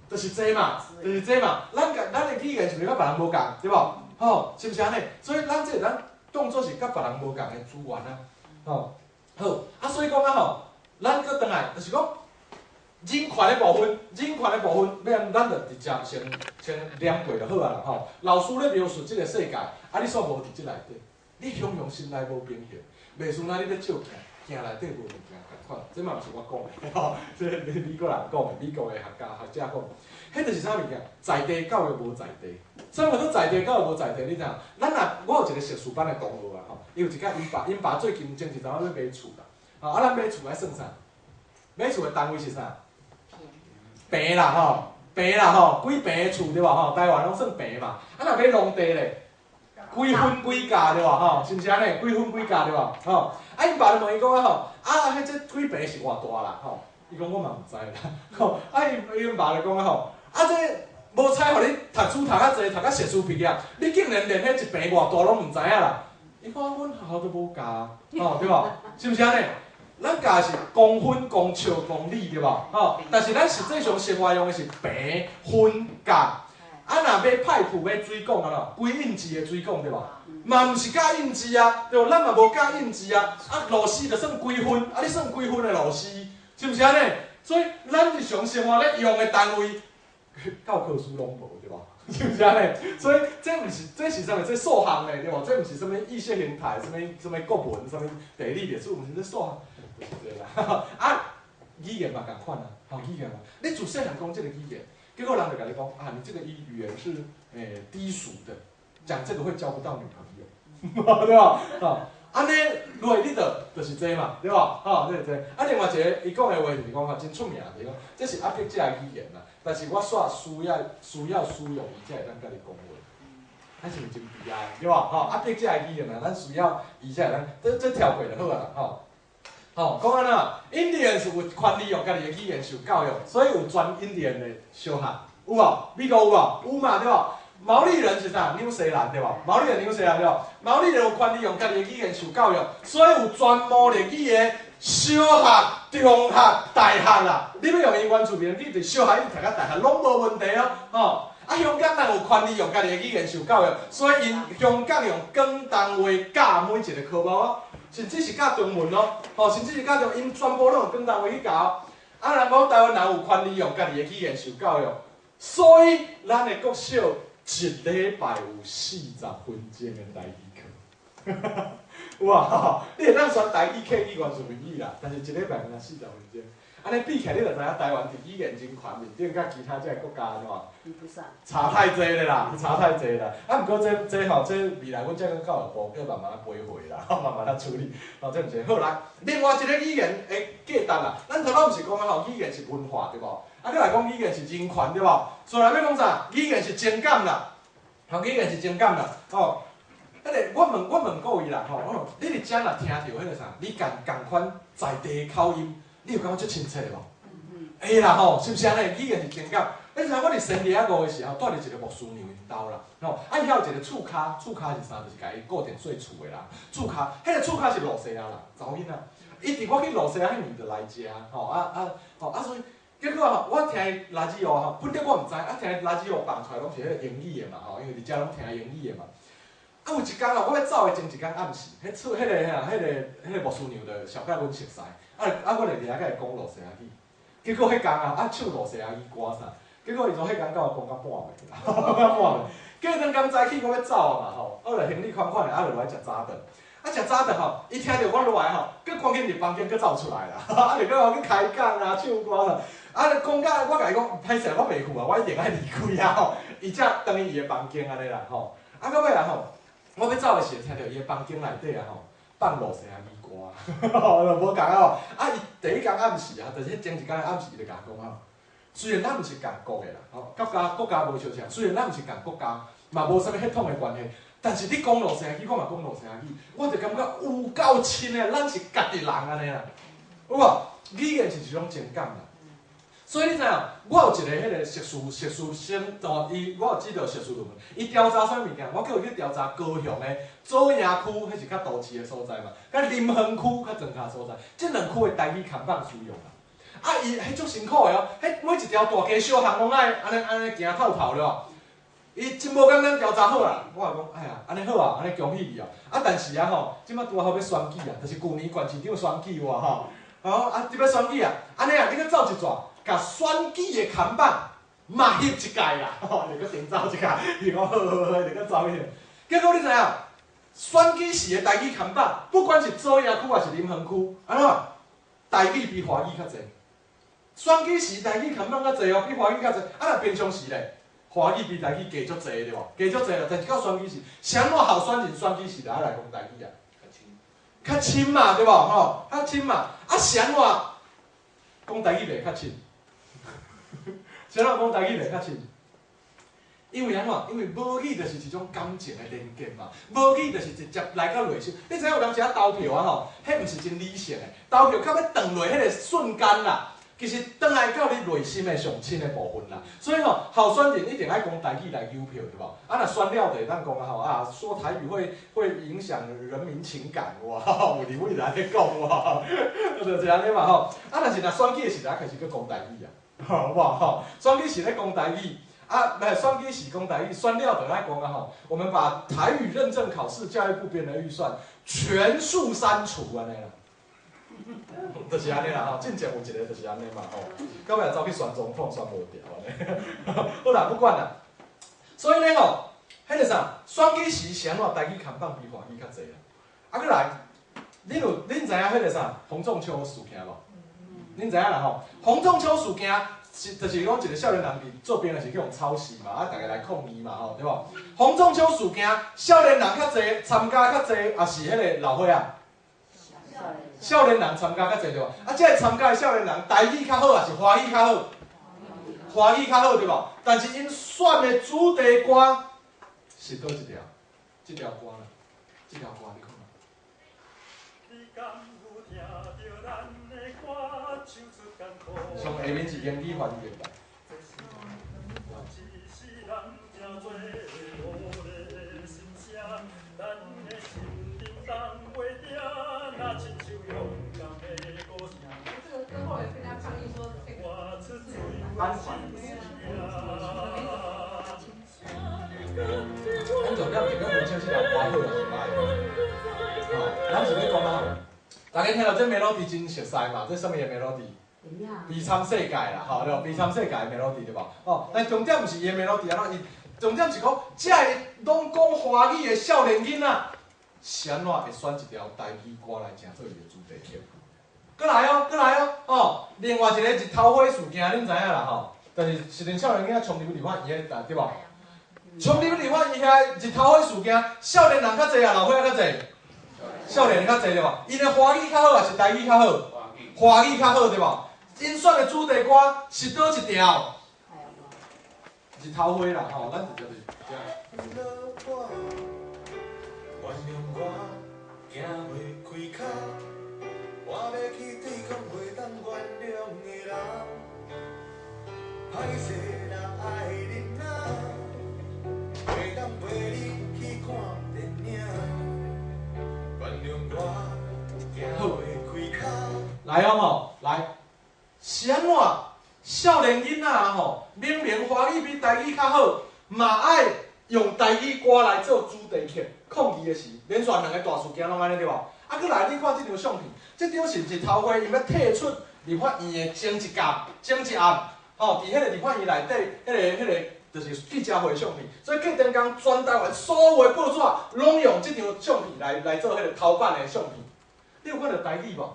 S1: 就是這嘛，就是這嘛。咱共咱的語言是毋是佮別人無仝，對無？吼，是毋是按呢？所以咱這咱當做是佮別人無仝的資源啊，吼。好，啊，所以講啊吼，咱閣轉來，就是講人權的部分，人權的部分，欲按咱就直接先念過就好啊啦吼。老師咧描述這個世界，啊，你煞無佇這內底，你形容心內無平衡，袂輸若你咧照鏡。镜內底無物件仝款，這嘛毋是我講的，吼，這美國人講的，美國的學家學者講，彼就是啥物件？在地教育無在地，啥物叫做在地教育無在地？你知影？咱若我有一個碩士班的同學啊，吼，伊有一個𪜶爸最近前一陣仔欲買厝啦，吼，啊，咱買厝愛算啥？買厝的單位是啥？坪啦吼，坪啦吼，幾坪的厝對無吼？台灣攏算坪嘛，啊，若買農地咧？幾分幾甲對無吼？是毋是按呢？幾分幾甲對無吼？啊，𪜶爸就問伊講啊吼，啊，彼這幾坪是偌大啦吼？伊講我嘛毋知啦吼。啊，伊𪜶爸就講啊吼，啊這無彩予你讀書讀較濟，讀甲碩士畢業，你竟然連彼一坪偌大攏毋知影啦？伊講阮學校都無教，吼對無？是毋是按呢？咱教的是公分、公尺、公里對無？吼，但是咱實際上生活用的是坪、分、甲。啊，若買 pipe 買水管啊咯，幾英尺的水管對無？嘛毋是教英尺啊，對無？咱嘛無教英尺啊。啊，螺絲就算幾分，啊，你算幾分的螺絲，是毋是按呢？所以咱日常生活咧用的單位，教科書攏無對無？是毋是按呢？所以這毋是，這是啥物？這數學呢，對無？這毋是啥物意識形態，啥物啥物國文，啥物地理歷史，毋是這數學，就是這啦。啊，語言嘛仝款啊，吼，語言嘛，你自細漢講這個語言。結果人就共你講啊，你這個語言是低俗的，講這個會交不到女朋友，對吧？啊，按呢落你就就是這嘛，對吧？吼，這這。啊，另外一個伊講的話就是講吼，真出名，就是講這是壓迫者的語言啦。但是我煞需要使用伊才會當佮你講話，啊，是毋是真悲哀？對吧？吼，壓迫者的語言啦，咱需要伊才會當，這跳過就好啊，吼。吼，講按怎？印第安是有權利用家己的語言受教育，所以有全印第安的小學，有無？美國有無？有嘛，對無？毛利人是啥？紐西蘭對無？毛利人紐西蘭對無？毛利人有權利用家己的語言受教育，所以有全毛利語的小學、中學、大學啦。你欲用𪜶原住民語，佇小學一直讀到大學，攏無問題哦，吼。啊，香港人有權利用家己的語言受教育，所以𪜶香港用廣東話教每一個科目哦。甚至是教中文哦，吼，甚至是教中，𪜶全部攏用廣東話去教。啊，人講台灣人有權利用家己的語言受教育，所以咱的國小一禮拜有40分鐘的台語課。有無？你會當選台語、客語、原住民語啦，但是一禮拜敢若四十分鐘。按呢比起來，你就知影台灣佇語言人權面頂，佮其他這个國家按怎？
S2: 比不上。
S1: 差太濟了啦，差太濟啦。啊，毋過這吼，這未來阮這個教育部閣慢慢仔陪會啦，慢慢仔處理。吼，這毋是好來。另外一個語言的價值啦，咱頭拄毋是講啊吼，語言是文化對無？啊，閣來講語言是人權對無？所以來欲講啥？語言是情感啦，吼，語言是情感啦，吼。彼个我問過伊啦，吼，我講你佇遮若聽著彼個啥，你仝仝款在地口音，你有感覺足親切無？會啦吼，是毋是按呢？語言是情感。你知影我佇森林仔五的時候，蹛佇一個牧師娘𪜶兜啦，吼，啊伊遐有一個厝跤，厝跤是啥？就是共伊固定做厝的啦。厝跤，彼個厝跤是露西亞人，查某囡仔。伊佇我去露西亞彼年就來遮，吼啊啊，吼啊所以結果吼，我聽伊拉子哦吼，本來我毋知，啊聽伊拉子哦放出來攏是彼個英語的嘛吼，因為佇遮攏聽英語的嘛。啊有一工啊，我欲走的前一工暗時，彼厝彼個啥，彼個牧師娘就小甲阮熟似，啊啊我就佇遐共伊講露西亞語。結果彼工啊，啊唱露西亞語歌啥，結果伊從彼工甲我講到半暝，講到半暝。過兩工早起我欲走啊嘛吼，我就行李款款的，啊就落來食早頓。啊食早頓吼，伊聽著我落來吼，閣趕緊入房間閣走出來啦，啊就閣予我開講啊，唱歌啦，啊講甲我共伊講歹勢，我袂去啊，我一定愛離開啊吼。伊才轉去伊的房間按呢啦吼。啊到尾啊吼，我欲走的時陣，聽著伊的房間內底啊吼，放露西亞語歌，就無仝啊吼。啊伊第一工暗時啊，就是彼前一工暗時，伊就共我講啊，雖然咱毋是仝國的啦，吼，國家國家無相像，雖然咱毋是仝國家，嘛無啥物血統的關係，但是你講露西亞語，我嘛講露西亞語，我就感覺有夠親的，咱是家己人按呢啦，有無？語言是一種情感啦。所以你知影，我有一個彼個碩士生，哦，伊我有指導碩士論文，伊調查啥物件？我叫伊去調查高雄的左營區，彼是較都市的所在嘛，佮林園區較莊跤所在，這兩區的台語看板使用啦。啊，伊彼足辛苦的哦，彼每一條大街小巷攏愛按呢按呢行透透了。伊真無簡單調查好啦，我就講，哎呀，按呢好啊，按呢恭喜你哦。啊，但是啊吼，這擺拄好欲選舉啊，就是舊年縣市長選舉哇吼，吼啊，這欲選舉啊，按呢啊，你閣走一逝，共選舉的看板嘛翕一屆啦，吼，就閣重走一屆，伊講好好好，就閣走去。結果你知影？選舉時的台語看板，不管是左營區還是林園區，按怎？台語比華語較濟。選舉時台語看板較濟哦，比華語較濟。啊，若平常時咧，華語比台語加足濟對無？加足濟啦。但是到選舉時，是按怎候選人選舉時就愛來講台語啊？較親嘛，對無？吼，較親嘛。啊，是按怎講台語袂較親？是按怎講台語袂較親？因為按怎？因為母語就是一種感情的連結嘛，母語就是直接來到內心。你知影有當時仔投票啊吼，彼毋是真理性的，投票到欲轉落彼个瞬間啦，其實轉來到你內心的上親的部分啦。所以吼，候選人一定愛講台語來誘票，對無？啊，若選了就會當講啊吼啊，說台語會影響人民情感哇，有立委來咧講哇，就是按呢嘛吼。啊，但是若選舉的時陣開始閣講台語啊，好無吼？選舉時咧講台語。啊，毋選舉時講台語，選了就愛講啊吼。我們把台語認證考試教育部編的預算全數刪除按呢啦，就是按呢啦吼。進前有一个就是按呢嘛吼，到尾走去選總統選無著按呢。好啦，不管啦。所以呢吼，彼个啥，選舉時是按怎台語看板比華語較濟啦。啊，閣來，恁知影彼个啥洪仲丘事件無？恁知影啦吼？洪仲丘事件。是，就是講一个少年人佇做兵的時去予抄死嘛，啊，逐家來抗議嘛，吼，對無？洪仲丘事件，少年人較濟參加較濟，抑是彼个老歲仔？少年人參加較濟對無？啊，這个參加的少年人台語較好，抑是華語較好？華語較好對無？但是𪜶選的主題歌是佗一條？這條歌啦，這條歌你看。上下面是英語翻譯的。安全。咱重點是欲分清這條歌好抑是歹。吼，咱是欲講啊，大家聽著這 melody 真熟悉嘛？這啥物的 melody？悲慘世界啦，吼對無？悲慘世界的 melody 對無？哦，但重點毋是伊的 melody 按怎，伊重點是講，這个攏講華語的少年囡仔，是按怎會選一條台語歌來成做伊的主題曲？閣來哦，閣來哦，哦，另外一个日頭花事件，恁知影啦吼？就是是陣少年囡仔衝入去立法院彼對無？衝入去立法院遐日頭花事件，少年人較濟啊，老歲仔較濟？少年人較濟對無？𪜶的華語較好，抑是台語較好？華語較好對無？𪜶選的主題歌是佗一條？日頭花啦吼，咱直接就是這樣。好，來哦吼，來，是按怎？少年囡仔吼，明明華語比台語較好，嘛愛用台語歌來做主題曲。抗議的是，連續兩个大事件攏按呢對無？啊，閣來，你看這張相片，這張是日頭花，𪜶欲退出立法院的前一工、前一暗，吼，佇彼个立法院內底，彼个，就是記者會相片。所以隔天工，全台灣所有的報紙攏用這張相片來做彼个頭版的相片。你有看著台語無？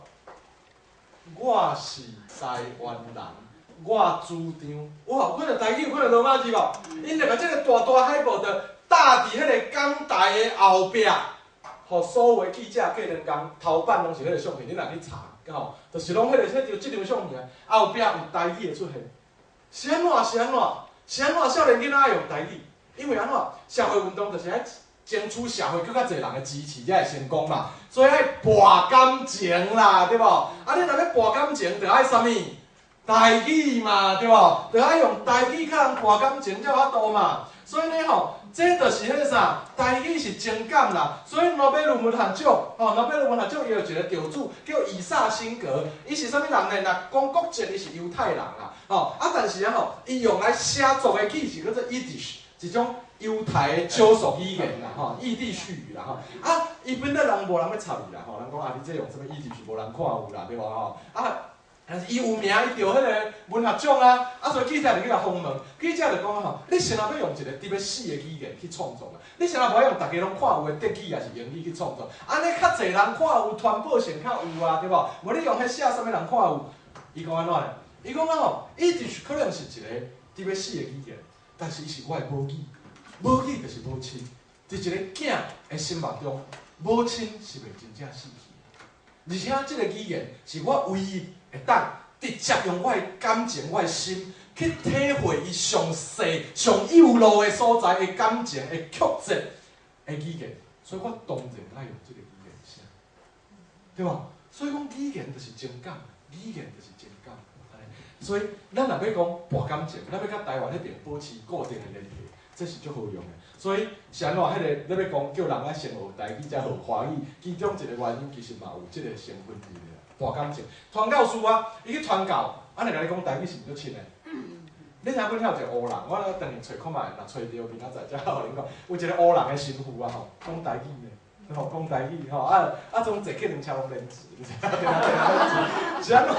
S1: 我是台灣人，我主張。哇，有看著台語，有看著羅馬字無？𪜶就共這个大大海報就搭佇彼个港台的後壁，予所有的記者隔兩工頭版攏是彼个相片，你若去查，吼，就是攏彼个、彼張、這張相片啊，後壁有台語的出現。是按怎？是按怎？是按怎？少年囡仔愛用台語，因為按怎？社會運動就是愛爭取社會閣較濟人的支持，才會成功嘛。所以愛博感情啦，對無？啊，你若欲博感情，就愛啥物？台語嘛，對無？就愛用台語佮人博感情才有法度嘛。所以呢吼，這就是彼個啥？台語是情感啦。所以諾貝爾文學獎，吼，諾貝爾文學獎伊有一個得主叫以薩辛格，伊是啥物人呢？若講國籍，伊是猶太人啦，吼。啊，但是啊吼，伊用來寫作的語是叫做 Yiddish，一種猶太的少數語言啦，吼，意地絮語啦，吼。啊，伊本來人無人欲插伊啦，吼，人講啊，你這用啥物 Yiddish，無人看有啦，對無吼？啊，但是伊有名，伊著彼个文學獎啊，啊，所以記者就去共訪問，記者就講吼，你先仔欲用一個佇欲死的語言去創作啊，你啥若無愛用逐家攏看有的德語抑是英語去創作，按呢較濟人看有，傳播性較有啊，對無？無你用彼寫啥物人看有？伊講按怎咧？伊講啊吼，伊就是可能是一個佇欲死的語言，但是伊是我的母語，母語就是母親，佇一個囝的心目中，母親是袂真正死去的，而且這個語言是我唯一會當直接用我的感情、我的心去體會伊上細、上幼路的所在的感情的曲折的語言，所以我當然愛用這個語言寫，對無？所以講語言就是情感，語言就是情感。所以咱若欲講博感情，咱欲佮台灣彼邊保持固定的聯繫，這是足好用的。所以是按怎？彼个你欲講叫人愛先學台語，才學華語，其中一個原因其實嘛有這個成分佇咧。博感情，傳教士啊，伊去傳教，按呢共你講台語是毋是足凊的？你知影阮遐有一個烏人，我轉去揣看覓，若揣著明仔載才予恁看。有一個烏人的神父啊吼，講台語呢，吼講台語吼，啊啊總坐計程車攏免錢，是按怎？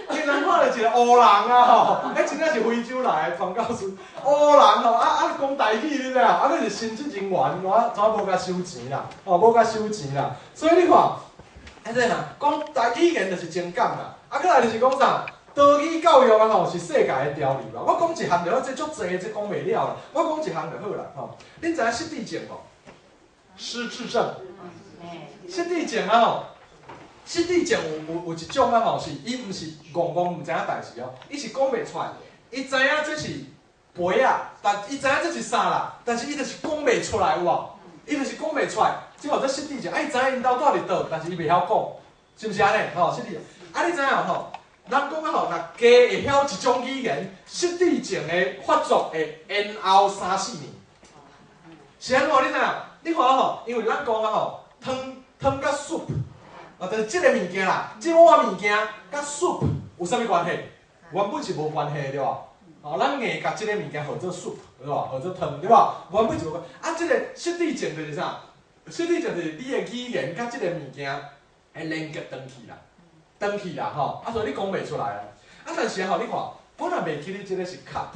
S1: 竟然看著一個烏人啊吼，彼真正是非洲來的傳教士，烏人吼啊啊講台語你知影？啊閣是神職人員，我怎無共收錢啦？吼無共收錢啦，所以你看。彼個哈，講台語言就是情感啦，啊，閣來就是講啥？多語教育啊吼，是世界的潮流啦。我講一項就好，這足濟，這講袂了啦。我講一項就好啦，吼。恁知影失智症無？失智症。失智症啊吼，失智症有一種啊吼，是伊毋是戇戇毋知影代誌哦，伊是講袂出來，伊知影這是杯仔，但伊知影這是啥啦，但是伊就是講袂出來有無？伊就是講袂出來，這號做失智症。啊，伊知影𪜶兜蹛佇佗，但是伊袂曉講，是毋是按呢？吼，失智症。啊，你知影吼？人講啊吼，若加會曉一種語言，失智症的發作會延後三四年。是按怎？你知影？你看吼，因為咱講啊吼，湯湯佮 soup，啊，就是這個物件啦，這碗物件佮 soup 有啥物關係？原本是無關係的，對無？哦，咱硬共這个物件號做 soup，對無？號做湯，對無？原本是無關。啊，這個失智症就是啥？失智症就是你的語言佮這个物件的連結斷去啦，斷去啦吼。啊，所以你講袂出來啊。啊，但是吼，你看，我若袂記得這个是 cup，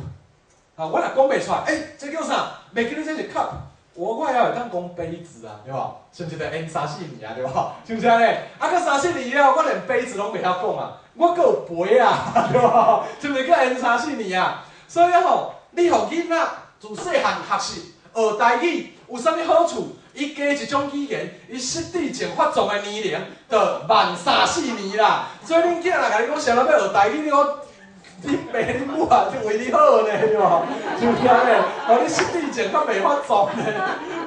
S1: 啊，我若講袂出來，欸，這叫啥？袂記得這是 cup，我也會當講杯子啊，對無？是毋是就延三四年啊，對無？是毋是按呢？啊，閣三四年了，我連杯子攏袂曉講啊，我閣有杯啊，對無？是毋是閣延三四年啊？所以吼，你予囡仔自細漢學習學台語有啥物好處？伊加一種語言，伊失智症發作的年齡就慢三四年啦。所以恁囝若共你講啥物欲學台語，你講恁爸恁母啊，就為你好呢，對無？是毋是按呢？予你失智症較袂發作呢，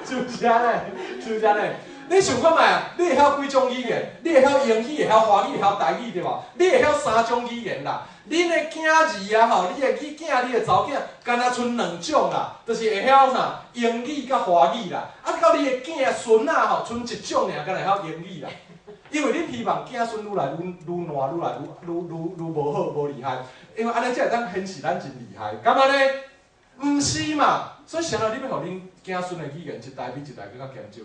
S1: 是毋是按呢？是毋是按呢？你想看覓啊？你會曉幾種語言？你會曉英語，會曉華語，會曉台語，對無？你會曉三種語言啦。恁的囝兒啊吼，你的囝，你的查某囝，敢若賰兩種啦，就是會曉啥？英語佮華語啦。啊，到你的囝孫仔吼，賰一種爾，敢若會曉英語啦。因為恁希望囝孫愈來愈愈爛，愈來愈愈愈愈無好，無厲害。因為按呢才會當顯示咱真厲害，敢按呢？毋是嘛？所以啥物你欲予恁囝孫的語言一代比一代閣較減少？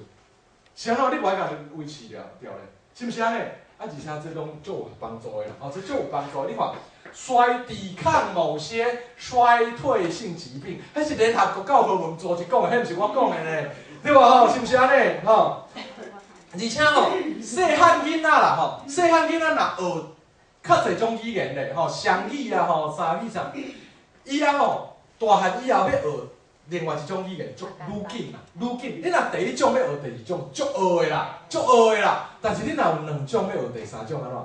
S1: 啥物你無愛共伊維持著著咧？是毋是按呢？啊，而且這攏足有幫助的啦，哦，這足有幫助。你看，抵抗某些衰退性疾病，彼是聯合國教科文組織講的，彼毋是我講的呢，對無吼？是毋是按呢？吼？而且吼，細漢囡仔啦吼，細漢囡仔若學較濟種語言咧，吼，雙語啊吼，三語啥，伊啊吼，大漢以後欲學另外一種語言，足愈緊啦，愈緊。你若第一種欲學第二種，足學的啦，足學的啦。但是你若有兩種欲學第三種，按怎？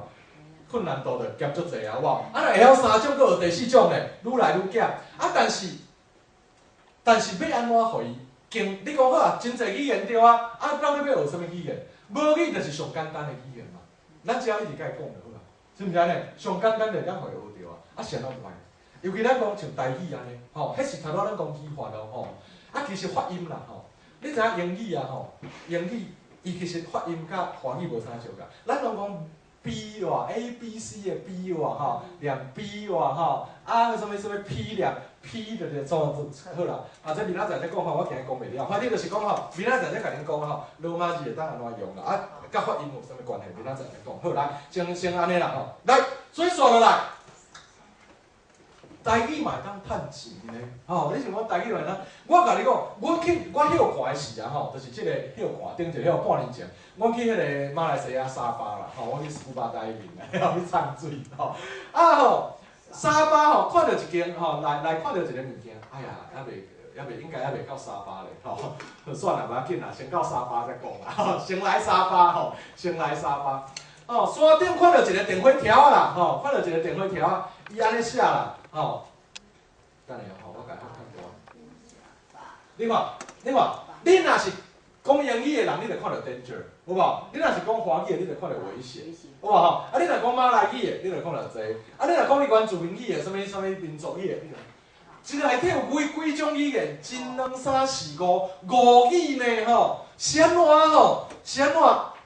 S1: 困難度就減足濟啊，有無？啊，若會曉三種，閣學第四種咧，愈來愈減。啊，但是欲按怎予伊經？你講好啊，真濟語言對啊，啊，咱欲學啥物語言？母語就是上簡單的語言嘛，咱只要一直共伊講就好啊，是毋是按呢？上簡單就會當予伊學著啊，啊，啥攏無愛。尤其咱講像台語按呢，吼，彼是頭拄咱講語法咯，吼，啊，其實發音啦，吼，你知影英語啊，吼，英語伊其實發音佮華語無啥相仝。咱攏講 B 哇，A B C 的 B 哇，吼，念 B 哇，吼，啊，啥物啥物 P 念 P 就是做好啦。啊，這明仔載再講吼，我今日講袂了。反正就是講吼，明仔載再共恁講吼，羅馬字會當按怎用啦。啊，佮發音有啥物關係？明仔載來講。好，來，先按呢啦吼。來，所以紲落來，台語嘛會當趁錢呢。吼，你想講台語嘛會當？我共你講，阮去我歇寒的時啊吼，就是這個歇寒，頂一個半年前，阮去彼個馬來西亞沙巴啦，吼，我去 scuba diving 啦，去藏水吼。啊吼，沙巴吼，看著一間吼，來看著一個物件，哎呀，猶未應該猶未到沙巴咧，吼，算啦，無要緊啦，先到沙巴再講啦，吼，先來沙巴吼，先來沙巴。哦，山頂看著一個電火柱仔啦，吼，看著一個電火柱仔，伊按呢寫啦，吼，等下吼，我共你看著。你看，你看，你若是講英語的人，你就看著 danger，有無？你若是講華語的，你就看著危險，有無吼？啊，你若講馬來語的，你就看著濟；啊，你若講你原住民語的，啥物啥物民族語的，你就。這內底有幾種語言，一、兩、三、四、五，五語呢吼，是按怎吼？是按怎？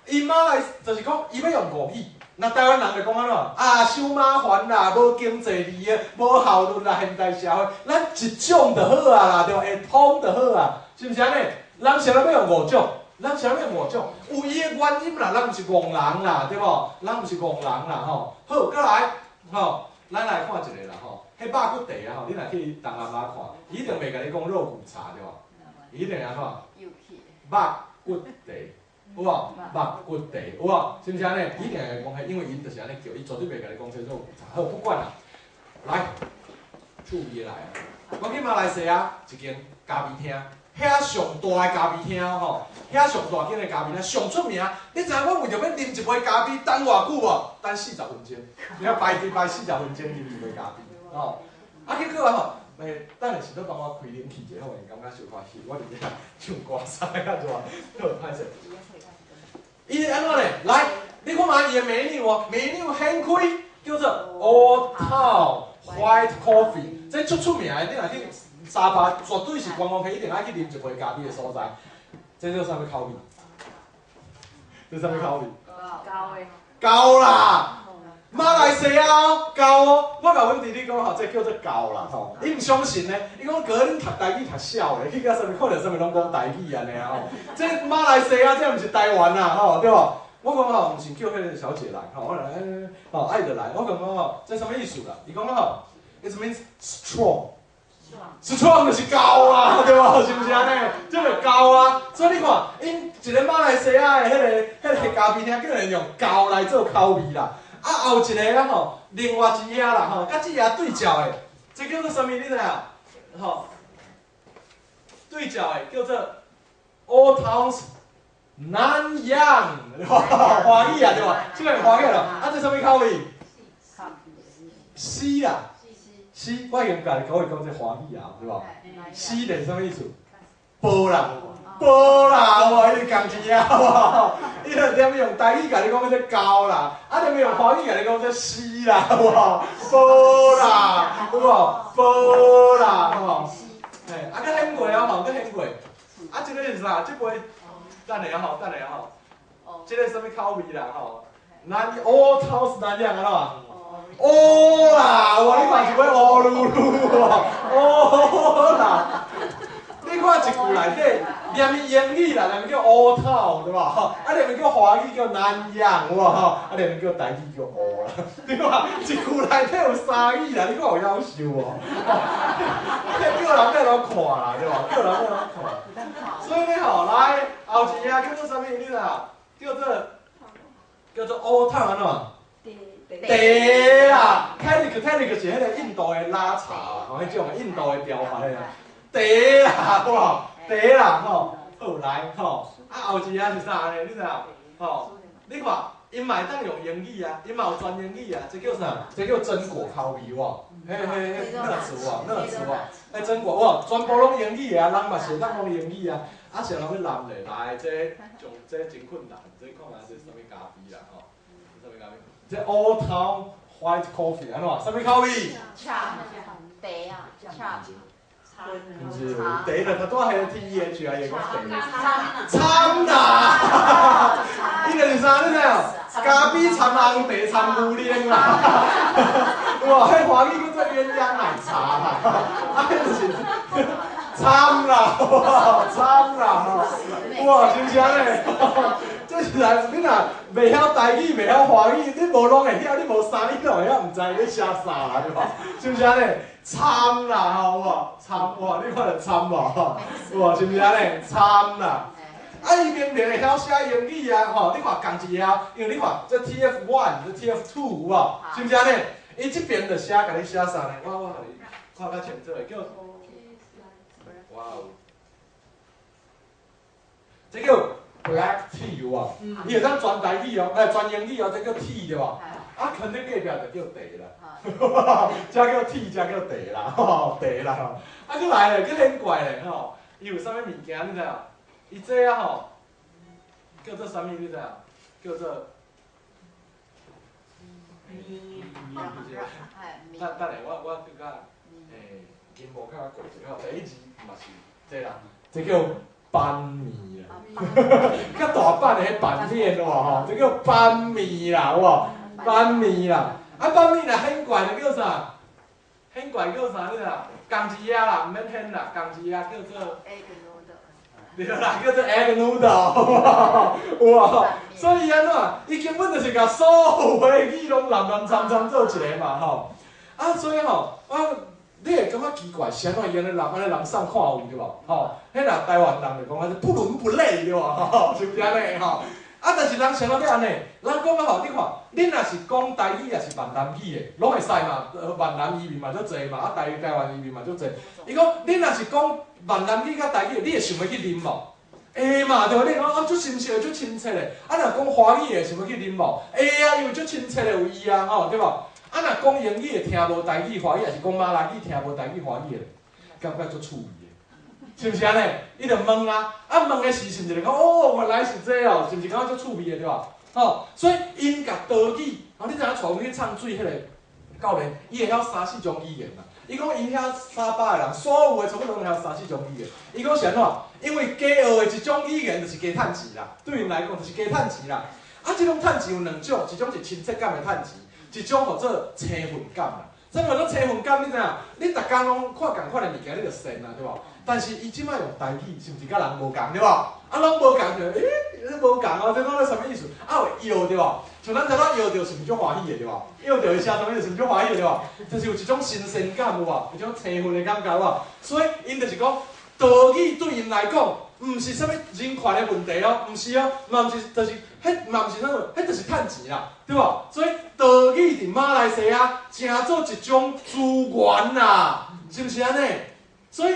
S1: 伊馬來就是講，伊欲用吳語，若台灣人就講按怎？啊，傷麻煩啦，無經濟利益，無效率啦，現代社會，咱一種就好啊啦，對無？會通就好啊，是毋是按呢？人啥物欲用五種？人啥物欲用五種？有伊的原因啦，咱毋是戇人啦，對無？咱毋是戇人啦，吼。好，閣來，吼，咱來看一个啦，吼。彼肉骨茶啊，吼，你若去東南亞看，伊一定袂共你講肉骨茶對無？伊一定按怎？肉骨茶，有無？肉骨茶有無？是毋是按呢？伊一定會講彼，因為𪜶就是按呢叫，伊絕對袂共你講這肉骨茶。好，不管啦，來，趣味來啊！我去馬來西亞一間咖啡廳，遐上大的咖啡廳吼，遐上大間的咖啡廳上出名。你知影我為著欲啉一杯咖啡等偌久無？等40分鐘，你看排隊排四十分鐘啉一杯咖啡，吼。啊，結果吼，欸，等下是閣幫我開冷氣者吼，𪜶感覺小可熱，我佇遮唱歌啥較熱，好歹勢。伊按怎咧？來，你看覓伊的 menu 哦，menu 掀開叫做 Old Town White Coffee，這足出名的，你若去沙巴，絕對是觀光客一定愛去啉一杯咖啡的所在。這叫啥物口味？這啥物口味？
S2: 厚的。
S1: 厚啦！馬來西亞厚哦，我共阮弟弟講吼，這叫做厚啦吼。伊毋相信呢，伊講哥恁讀台語讀痟的，去到啥物看著啥物攏講台語按呢吼。這馬來西亞這毋是台灣啦吼，對無？我講吼，毋是叫彼個小姐來吼，我來，吼愛就來。我講吼，這啥物意思啦？伊講吼，it means strong。strong 就是厚啊，對無？是毋是按呢？這就厚啊。所以你看，𪜶一个馬來西亞的彼個咖啡廳，竟然用厚來做口味啦。啊，後一个啊吼，另外一頁啦吼，佮這頁對照的，這叫做啥物？你知影？吼，對照的叫做 Old Towns 南洋，歡喜啊對無？這個歡喜咯。啊，這啥物口味？死啦！死，我已經共你講講這華語啊，對無？死就是啥物意思？薄啦，薄啦，有無？伊共一啊，無？伊就踮用台語共你講這厚啦，啊，踮用華語共你講這死啦，有無？薄啦，有無？薄啦，吼。嘿，啊，閣顯過啊，吼，閣顯過。啊，這個是啥？這杯，等下吼，等下吼。這個啥物口味啦？吼？南烏頭是南洋按怎？烏啦，哇！你看是欲烏嚕嚕哦，烏啦。你看一句內底連英語啦，連叫烏頭對無？啊，連叫華語叫南洋有無？啊，連叫台語叫烏啦。你看一句內底有三語啦，你看有夭壽無？叫人欲按怎看啦，對無？叫人欲按怎看？所以呢吼，來後一個叫做啥物？你知影？叫做烏頭按怎？茶啦，teh teh 是彼個印度的拉茶，吼，彼種印度的調法的。茶啦，好無？茶啦，吼，好來，吼，啊後一個是啥呢？你知影？吼，你看，𪜶嘛會當用英語啊，𪜶嘛有全英語啊，這叫啥？這叫榛果口味無？彼彼彼 nuts 有無？nuts 有無？彼榛果哇，全部攏英語的啊，人嘛是會當講英語啊。啊，是人欲南咧，來，這上這真困難，這看覓這啥物咖啡啦，吼？這啥物咖啡？這 Old Town White Coffee 按怎？啥物口味？
S6: 茶茶啊，茶。
S1: 毋是，茶就頭拄仔彼個 T E H 啊，伊講茶。摻啦！伊就是啥？你知影？咖啡摻紅茶，摻牛奶啦。哇，彼華語叫做鴛鴦奶茶啦。啊，彼就是摻啦，哇，摻啦，吼！哇，是毋是按呢？這这实在你若袂晓台语，袂晓华语，你无拢会晓，你无啥，你拢会晓，毋知咧写啥啦，对无？是毋是按呢？参啦吼，有无？参哇，你看著参无？吼，有无？是毋是按呢？参啦。啊，伊明明会晓写英语啊，吼！你看仝一个，因为你看這 TF 1，這 TF 2 有無？是毋是按呢？伊這邊就寫，共你寫啥呢？我予你看較清楚的，叫，哇哦，這叫 black tea 有無？伊會當全台語哦，哎，全英語哦，這叫 tea 對無？啊，肯定隔壁就叫茶啦，這叫 tea，這叫茶啦，吼，茶啦吼。啊，閣來咧，閣顯怪咧，吼！伊有啥物物件你知無？伊這啊吼，叫做啥物？你知無？叫做
S2: 麵，
S1: 等等下，我閣較金毛較過一下，第一字嘛是這啦，這叫板麵啦，較大阪的彼板麵哇吼，這叫板麵啦，有無？板麵啦，啊板麵若顯怪就叫啥？顯怪叫啥？你知無？仝一個啦，毋免顯啦，仝一個叫做。對啦，叫做 egg noodle，有無？所以按怎？伊根本就是共所有的語攏濫濫摻摻做一个嘛吼。啊，所以吼，我你會感覺奇怪，是按怎伊按呢濫按呢濫送看有對無？吼，彼若台灣人就講啊，不倫不類對無？吼，是毋是按呢？吼？啊，但是人啥物欲按呢？人講啊吼，你看，恁若是講台語，抑是閩南語的，攏會使嘛？閩南移民嘛足濟嘛，啊台灣移民嘛足濟。伊講，恁若是講閩南語佮台語，你會想欲去啉無？會嘛，對無？你講啊，足親切，足親切的。啊，若講華語的，想欲去啉無？會啊，因為足親切的有伊啊，吼，對無？啊，若講英語的聽無台語、華語，抑是講馬來語聽無台語、華語的，感覺足趣味的，是毋是按呢？伊就問啊，啊問的時，是毋是就講哦，原來是這哦，是毋是感覺足趣味的對無？吼，所以𪜶共台語，啊，你知影帶阮去唱水彼个教練，伊會曉三四種語言啦。伊講𪜶遐沙巴的人，所有的全部攏會曉三四種語言。伊講是按怎？因為加學的一種語言就是加趁錢啦，對𪜶來講就是加趁錢啦。啊，這種趁錢有兩種，一種是親切感的趁錢，一種號做生分感啦。啥物叫做生分感？你知影？你逐工攏看仝款的物件，你就跣啦，對無？但是伊這擺用台語，是毋是佮人無仝對無？啊，攏無仝就，欸，無仝哦，這攏咧啥物意思？啊，會搖對無？像咱台灣搖著是毋是足歡喜的對無？搖著伊寫啥物，是毋是足歡喜的對無？就是有一種新鮮感有無？一種生分的感覺有無？所以𪜶就是講，台語對𪜶來講，毋是啥物人權的問題哦，毋是哦，嘛毋是，就是彼嘛毋是啥物，彼就是趁錢啦，對無？所以台語佇馬來西亞成做一種資源啦，是毋是按呢？所以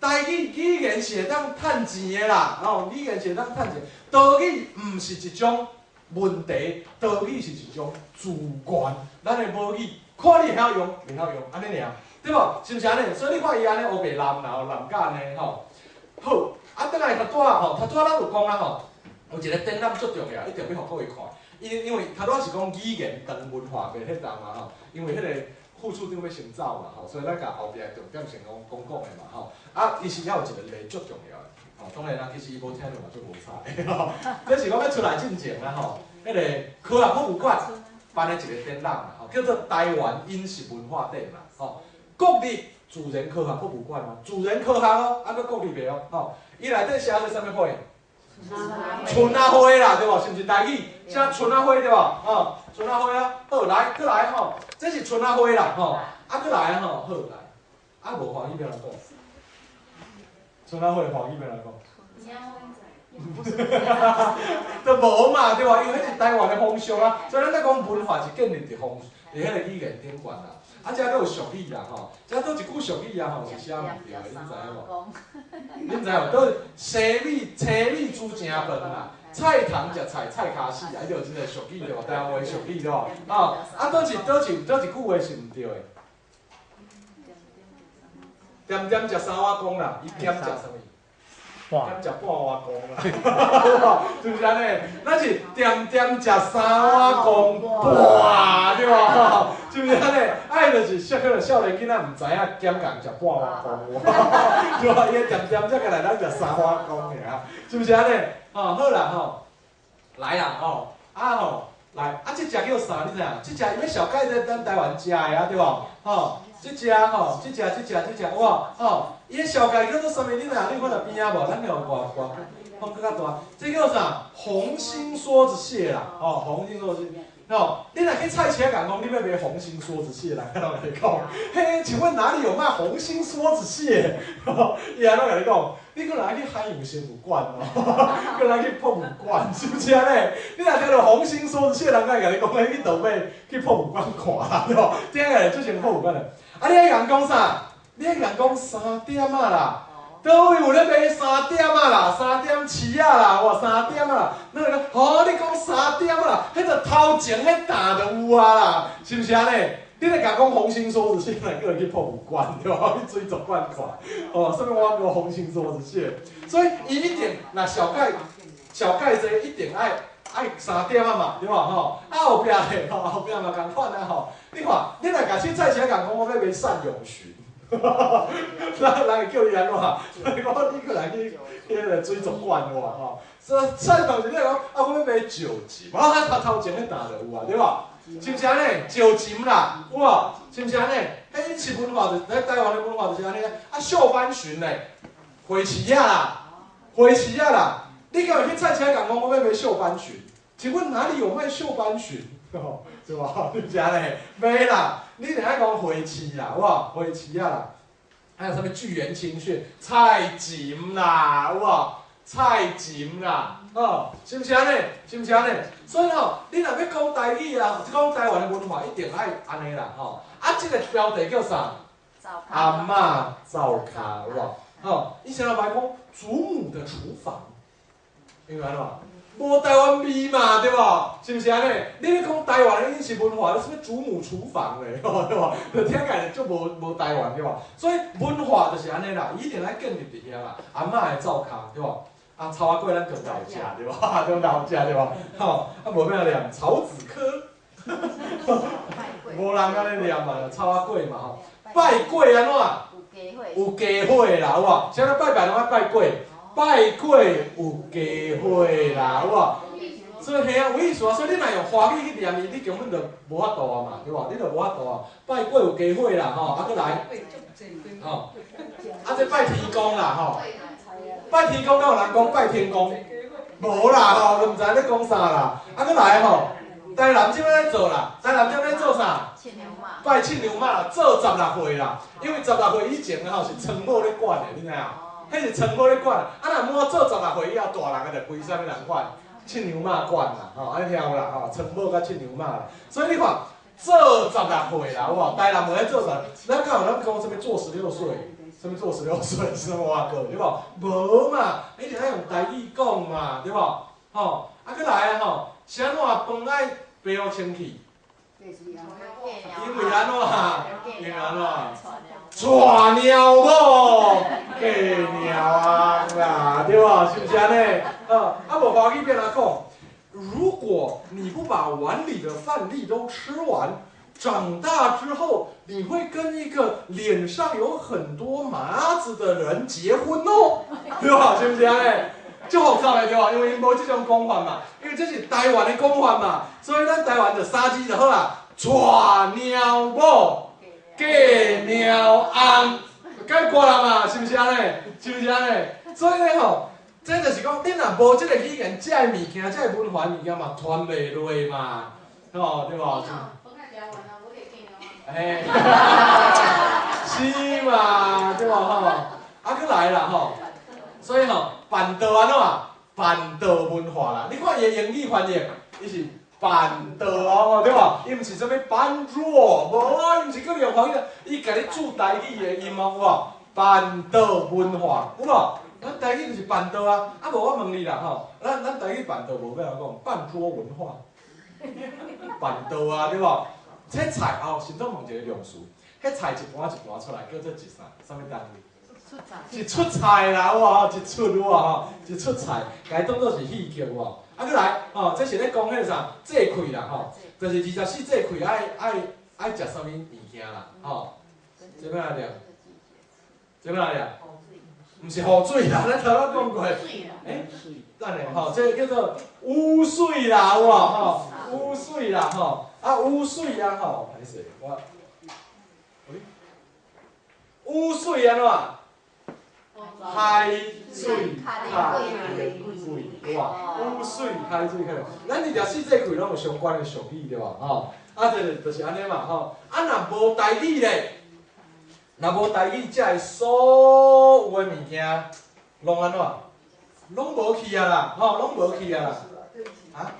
S1: 台語語言是會當趁錢的啦，吼，語言是會當趁錢。台語毋是一種問題，台語是一種資源。咱的母語，看你會曉用，袂曉用，按呢爾，對無？是毋是按呢？所以你看伊按呢烏白濫啦，濫甲按呢吼。好，啊，轉來頭拄仔吼，頭拄仔咱有講啊吼，有一個展覽足重要，一定欲予各位看。因為頭拄仔是講語言當文化袂適當嘛吼，因為彼個副處長欲先走嘛吼，所以咱共後壁重點先講講講的嘛吼。啊，伊是猶有一個例足重要的，吼，當然啦，其實伊無聽著嘛足無彩吼。這是講欲出來進前啊吼，彼個科學博物館辦的一個展覽啦吼，叫做台灣飲食文化展啦吼。國立自然科學博物館哦，自然科學哦，啊閣國立的哦，吼，伊內底寫做啥物花？春仔花啦，對無？是毋是台語？寫春仔花對無？吼，春仔花啊，好來，閣來吼，這是春仔花啦，吼，啊閣來吼，好來，啊無華語欲按怎講？春仔花華語欲按怎講？都無嘛，對無？因為彼是台灣的風俗啊，所以咱咧講文化是建立佇風，佇彼個語言頂懸啦。啊，這閣有俗語啦，吼，這佗一句俗語啊，吼，是寫毋對的，恁知影無？恁知無？佗生米青米煮成飯啦，菜蟲食菜，菜跤死啊！彼著真個俗語對無？台灣話俗語對無？哦，啊，佗一句話是毋對的？恬恬食三碗公啦，伊減食啥物？減食半碗公啦，是毋是按呢？咱是恬恬食三碗公半，對無？是毋是按呢？啊，伊就是說可能少年囡仔毋知影減共食半碗公，對無？伊恬恬才過來咱食三碗公爾，是毋是按呢？吼，好啦吼，來啦吼，啊吼，來，啊這隻叫啥？你知影？這隻伊欲紹介這咱台灣食的啊，對無？吼，這隻吼，這隻，哇，吼，伊的紹介叫做啥物？你知影？你有看著邊仔無？咱有外外，风閣較大。這叫啥？紅心梭子蟹啦，哦，紅心梭子蟹。哦，你若去菜市仔共講，你欲買紅心梭子蟹，人敢攏共你講，嘿，請問哪裡有賣紅心梭子蟹？伊按怎共你講？你可能愛去海洋生物館哦，可能去博物館，是毋是按呢？你若聽著紅心梭子蟹，人敢會共你講，你去倒尾去博物館看啦，對無？聽起來足像博物館的。啊，你愛共講啥？你愛共講三點仔啦。佗位有咧賣三點仔啦，三點市仔啦，哇，三點仔啦。咱就講，哦，你講三點仔啦，彼就頭前彼擔就有啊啦，是毋是按呢？你咧共講紅心梭子蟹，來叫人去博物館，對無？去水族館看，哦，啥物我叫紅心梭子蟹？所以伊一定若小蓋小蓋濟，一定愛愛三點仔嘛，對無吼？啊後壁咧，吼後壁嘛仝款啊吼。你看，你若共去菜市仔共講，我欲買單永鱘。人人會叫你按怎？你講你閣來去彼个水族館哇吼？所以菜市你講啊，我欲買石鱘，啊，頭頭前彼擔就有啊，對無？是毋是按呢？石鱘啦，有無？是毋是按呢？彼飲食文化就，咱台灣的文化就是按呢。啊，秀班鱘咧，花市仔啦，花市仔啦。你敢會去菜市仔共講我欲買秀班鱘？請問哪裡有賣秀班鱘？對無？是毋是按呢？袂啦，你著愛講花市啦，有無？花市仔啦。還有啥物巨源青蟹、菜蟳啦，有無？菜蟳啦，哦，是毋是按呢？是毋是按呢？所以吼，你若欲講台語啊，講台灣的文化，一定愛按呢啦，吼。啊，這个標題叫啥？阿嬤灶跤，有無？吼，以前老白講祖母的廚房，明白無？無台灣味嘛，對無？是毋是按呢？你欲講台灣的飲食文化，你啥物祖母廚房咧，對無？就聽起來就無無台灣，對無？所以文化就是按呢啦，伊一定愛建立佇遐啦。阿嬤的灶跤，對無？啊，草仔粿咱中晝有食，對無？中晝有食，對無？吼，啊無欲按怎念草子稞，無人按呢念嘛，草仔粿嘛吼。拜粿按怎？有家伙啦，有無？啥物拜拜攏愛拜粿？拜粿有家伙啦，有無？所以嘿啊，有意思啊。所以你若用華語去念伊，你根本就無法度啊嘛，對無？你就無法度啊。拜粿有家伙啦，吼，啊閣來，吼，啊這拜天公啦，吼，拜天公敢有人講拜天公？無啦，吼，都毋知咧講啥啦。啊閣來吼，台南這擺咧做啦，台南這擺咧做啥？拜七娘媽啦，做十六歲啦，因為十六歲以前吼是倉某咧管的，你知影？彼是倉某咧管，啊若滿做十六歲以後，大人的就歸啥物人管？七娘媽管啦，吼，按呢聽有啦，吼，倉某佮七娘媽啦。所以你看，做十六歲啦，有無？台南無咧做十，咱敢有咱講啥物做十六歲？啥物做十六歲？啥物碗糕？對無？無嘛，一定愛用台語講嘛，對無？吼，啊閣來啊吼，是按怎飯愛白予清氣？因為按怎？因為按怎？娶貓某，嫁貓翁啦，對無？是毋是按呢？啊，無華語欲按怎講？如果你不把碗裡的飯粒都吃完，長大之後你會跟一個臉上有很多麻子的人結婚哦，對吧？是毋是按呢？足複雜的對吧？因為𪜶無這種講法嘛，因為這是台灣的講法嘛，所以咱台灣就三字就好啦，娶貓某，嫁貓翁，解決啦嘛，是毋是按呢？是毋是按呢？所以咧吼，這就是講，你若無這个語言，這个物件，這个文化物件嘛，傳袂落嘛，吼，對無？嘿，是嘛，對無吼？啊，閣來啦吼，所以吼，辦桌按怎？辦桌文化啦，你看伊的英語翻譯，伊是辦桌哦，對無？伊毋是啥物辦桌，無啊，伊毋是閣用華語，伊共你注台語的音哦，有無？辦桌文化，有無？咱台語就是辦桌啊，啊無我問你啦吼，咱咱台語辦桌無欲按怎講？辦桌文化，辦桌啊，對無？這菜哦，先總問一个量詞，彼菜一盤一盤出來，叫做一啥？啥物單位？一出菜啦，有無？一出有無吼？一出菜，共伊當做是戲劇有無？啊，閣來吼，這是咧講彼个啥？節氣啦吼，就是24節氣愛愛愛食啥物物件啦，吼？這欲按怎念？這欲按怎念？毋是雨水啦，咱頭仔講過。欸，等下吼，這個叫做雨水啦，有無吼？雨水啦吼，啊雨水啊吼，歹勢我，欸，雨水按怎？海水較冷貴，哇！雨水海水較冷，咱佇遮四節氣攏有相關的俗語對無？吼，啊，這個就是按呢嘛，吼。啊，若無台語咧，若無台語，遮的所有的物件攏按怎？攏無去啊啦，吼，攏無去啊啦。啊？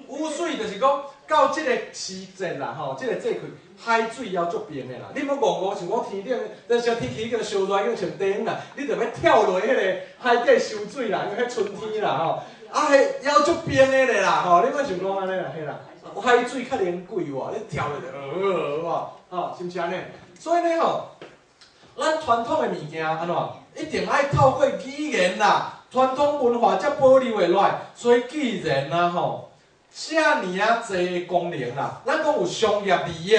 S1: 雨水就是講到這個時節啦，吼，這個節氣，海水猶足冰的啦。你莫戇戇想講天頂，但是天氣已經燒熱，已經像地啦，你著欲跳落彼個海底泅水啦，因為彼春天啦，吼，啊，彼猶足冰的咧啦，吼，你莫想講按呢啦，嘿啦，海水較冷貴哇，你跳落就哇，吼，是毋是按呢？所以呢吼，咱傳統的物件按怎，一定愛透過語言啦，傳統文化才保留會落來。所以既然啊吼，遮爾仔濟功能啦，咱講有商業利益，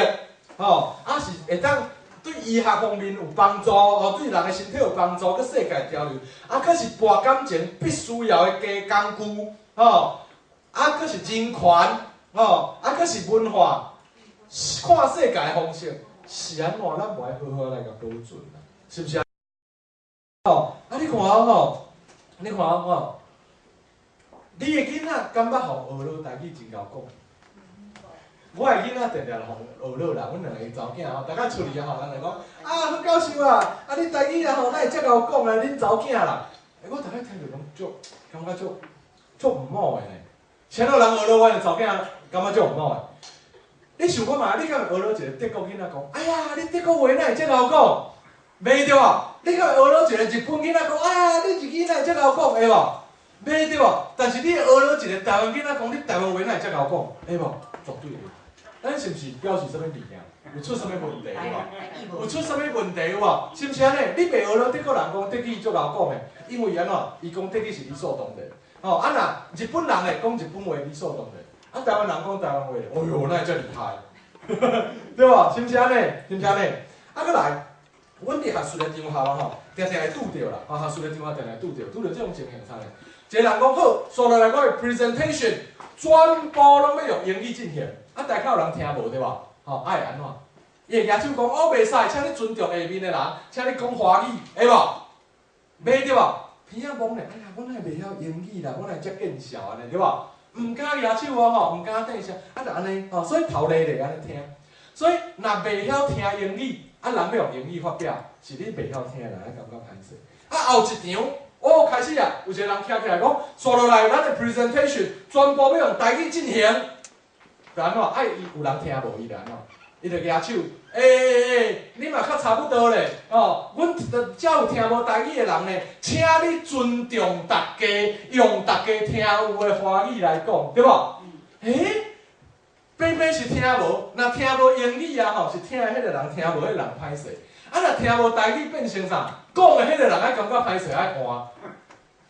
S1: 吼，啊是會當對醫學方面有幫助，吼，對人的身體有幫助，閣世界交流，啊，閣是博感情必須要的加工具，吼，啊，閣是人權，吼，啊，閣是文化，看世界的方式，是按怎？咱無愛好好來共保存啊，是毋是？吼，啊，你看吼，你看吼。你的囡仔敢捌予學囉台語真𠢕講？我的囡仔定定予學囉啦，阮兩个查某囝吼，逐家出去啊吼，人就講啊，許教授啊，啊你台語啊吼，哪會遮𠢕講啊？恁查某囝啦，欸，我逐擺聽著攏足，感覺足足毋好的呢。啥物人學囉阮的查某囝，感覺足毋好的？你想看覓？你敢會學囉一個德國囡仔講？哎呀，你德國話哪會遮𠢕講？袂對無？你敢會學囉一個日本囡仔講？哎呀，你日語哪會遮𠢕講？會無？袂對無？但是你學囉一個台灣囡仔講，你台灣話哪會遮𠢕講？會無？絕對會。咱是毋是表示啥物物件？有出啥物問題無？有出啥物問題無？是毋是按呢？你袂學囉德國人講德語足𠢕講的，因為按怎？伊講德語是理所當然。吼，啊若日本人咧講日本話理所當然，啊台灣人講台灣話，哎喲，哪會遮厲害？對無？是毋是按呢？是毋是按呢？啊，閣來，阮佇學術的場合吼，定定會拄著啦，吼，學術的場合定定會拄著，拄著這種情形啥呢？一個人講好，紲落來我的 presentation 全部攏欲用英語進行，啊，台下有人聽無對無？吼，啊會按怎？伊會舉手講，哦，袂使，請你尊重下面的人，請你講華語，會無？袂對無？鼻仔懵咧，哎呀，我哪會袂曉英語啦？我哪會遮見笑按呢對無？毋敢舉手哦吼，毋敢轉聲，啊就按呢吼，所以頭咧咧按呢聽。所以若袂曉聽英語，啊人欲用英語發表，是你袂曉聽的人愛感覺歹勢。啊後一場，哦開始啊，有一個人徛起來講，紲落來咱的 presentation 全部欲用台語進行，就按怎？啊伊有人聽無？伊就按怎？伊就舉手，欸欸欸，你嘛較差不多咧，哦，阮遮有聽無台語的人呢，請你尊重大家，用大家聽有的華語來講，對無？欸，偏偏是聽無，若聽無英語啊吼，是聽的彼個人聽無，彼個人歹勢。啊，若聽無台語變成啥？講的彼個人愛感覺歹勢愛換。啊，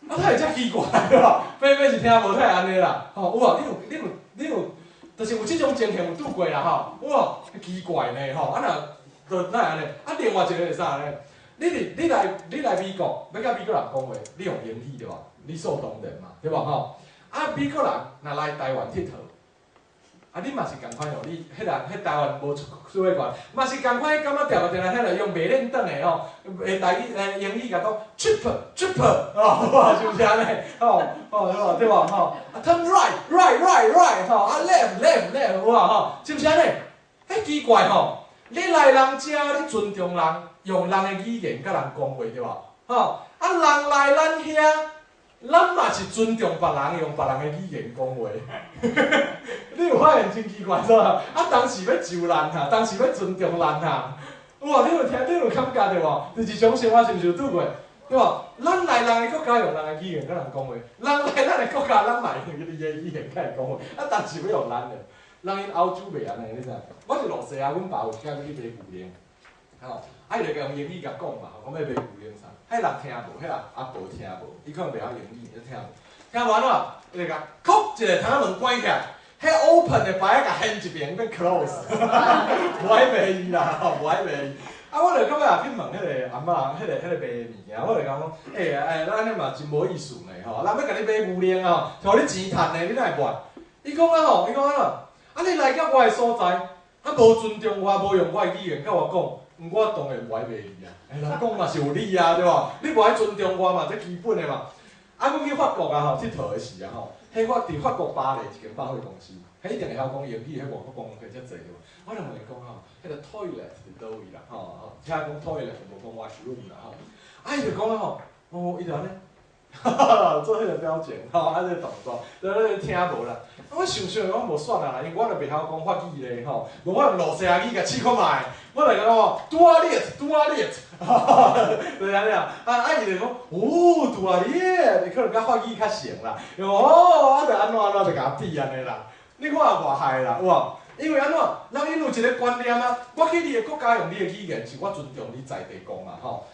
S1: 哪會遮奇怪對無？偏偏是聽無，哪會按呢啦？吼，有無？你有你有你有，就是有這種情形有拄過啦吼。有無？奇怪呢吼，啊若就哪會按呢？啊，另外一個是啥呢？你佇你來你來美國，欲佮美國人講話，你用英語對無？理所當然嘛，對無吼？啊，美國人若來台灣𨑨迌，啊，你嘛是仝款哦，你彼個彼台灣無出出過關，嘛是仝款，感覺定定定遐個用袂輪轉的吼，會台語英語共講 cheap cheap 哦，是毋是按呢？吼吼對無吼？啊，turn right right right right 吼，啊 left left left 有無吼？是毋是按呢？彼奇怪吼，你來人遮，你尊重人，用人的語言佮人講話對無？吼，啊人來咱遐，咱嘛是尊重別人，用別人的語言講話。你有發現真奇怪煞？啊，當時欲就咱哈，當時欲尊重咱哈。有無？你有聽？你有感覺著無？佇日常生活是毋是有拄過？對無？咱來人的國家用人的語言佮人講話，人來咱的國家，咱嘛用伊的語言佮伊講話。啊，當時欲用咱的，人𪜶歐洲袂按呢，你知？我佇露西亞，阮爸有一擺欲去買牛奶，吼，啊伊就共用英語共講嘛，講欲買牛奶啥，彼人聽無，彼人阿婆聽無，伊可能袂曉英語，伊聽無，聽無按怎？伊就共叩一下窗仔門關起來，彼 open 的牌仔共掀一邊變 close，無愛賣伊啦，吼，無愛賣伊。啊，我就到尾也去問彼個阿嬤，彼個賣物件，我就講講，欸欸，咱按呢嘛真無意思呢，吼，人欲共你買牛奶吼，予你錢趁呢，你哪會賣？伊講啊吼，伊講按怎？啊，你來到我的所在，啊無尊重我，無用我的語言佮我講，我當然無愛罵你啊，欸，人講嘛是有理啊，對無？你無愛尊重我嘛，這基本的嘛。啊，阮去法國啊吼，𨑨迌的時啊吼，彼我佇法國巴黎一間百貨公司，彼一定會曉講英語，彼外國觀光客遮濟對無？我就問伊講吼，彼個 toilet 佇佗位啦，吼吼，聽講 toilet 無講 washroom 啦吼。啊，伊就講啊吼，哦，伊就按呢，哈哈，做彼個表情，吼，啊，這個動作，就咧聽無啦。我想想講無算啊啦，因為我就袂曉講法語咧吼，無我用露西亞語共試看覓，我就講吼，toilette，toilette，就是按呢啊，啊伊就講，哦，toilette，伊可能佮法語較像啦，伊講哦，啊就按怎按怎就共比按呢啦，你看偌害啦，有無？因為按怎，人𪜶有一個觀念啊，我去你的國家用你的語言，是我尊重你在地講嘛吼。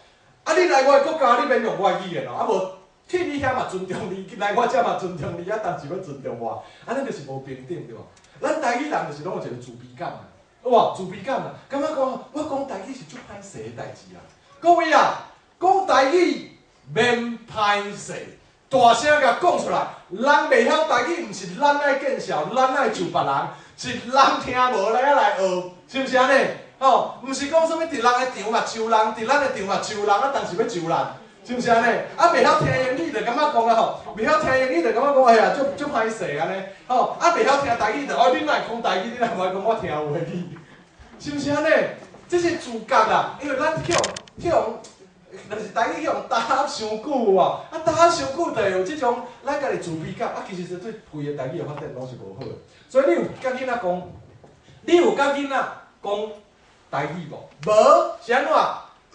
S1: 啊，你來我的國家，你免用我的語言哦，啊無。去你遐嘛尊重你，來我遮嘛尊重你，啊，當時欲尊重我，按呢就是無平等對無？咱台語人就是攏有一個自卑感啊，有無？自卑感啊，感覺講我講台語是足歹勢的代誌啊。各位啊，講台語免歹勢，大聲共講出來。人袂曉台語，毋是咱愛見笑，咱愛就別人，是人聽無來遐來學，是毋是按呢？吼，毋是講啥物佇人的場嘛笑人，佇咱的場嘛笑人，啊，當時欲就咱。是毋是按呢？啊，袂曉聽英語就感覺講啊吼，袂曉聽英語就感覺講哎呀，足足歹勢按呢，吼，啊，袂曉聽台語就哦，你哪會講台語？你哪無愛講我聽有的語？是毋是按呢？這是自覺啦，因為咱去予去予，就是台語去予打傷久有無？啊，打傷久就會有這種咱家己自卑感，啊，其實這對規个台語的發展攏是無好的。所以你有佮囡仔講，你有佮囡仔講台語無？無，是按怎？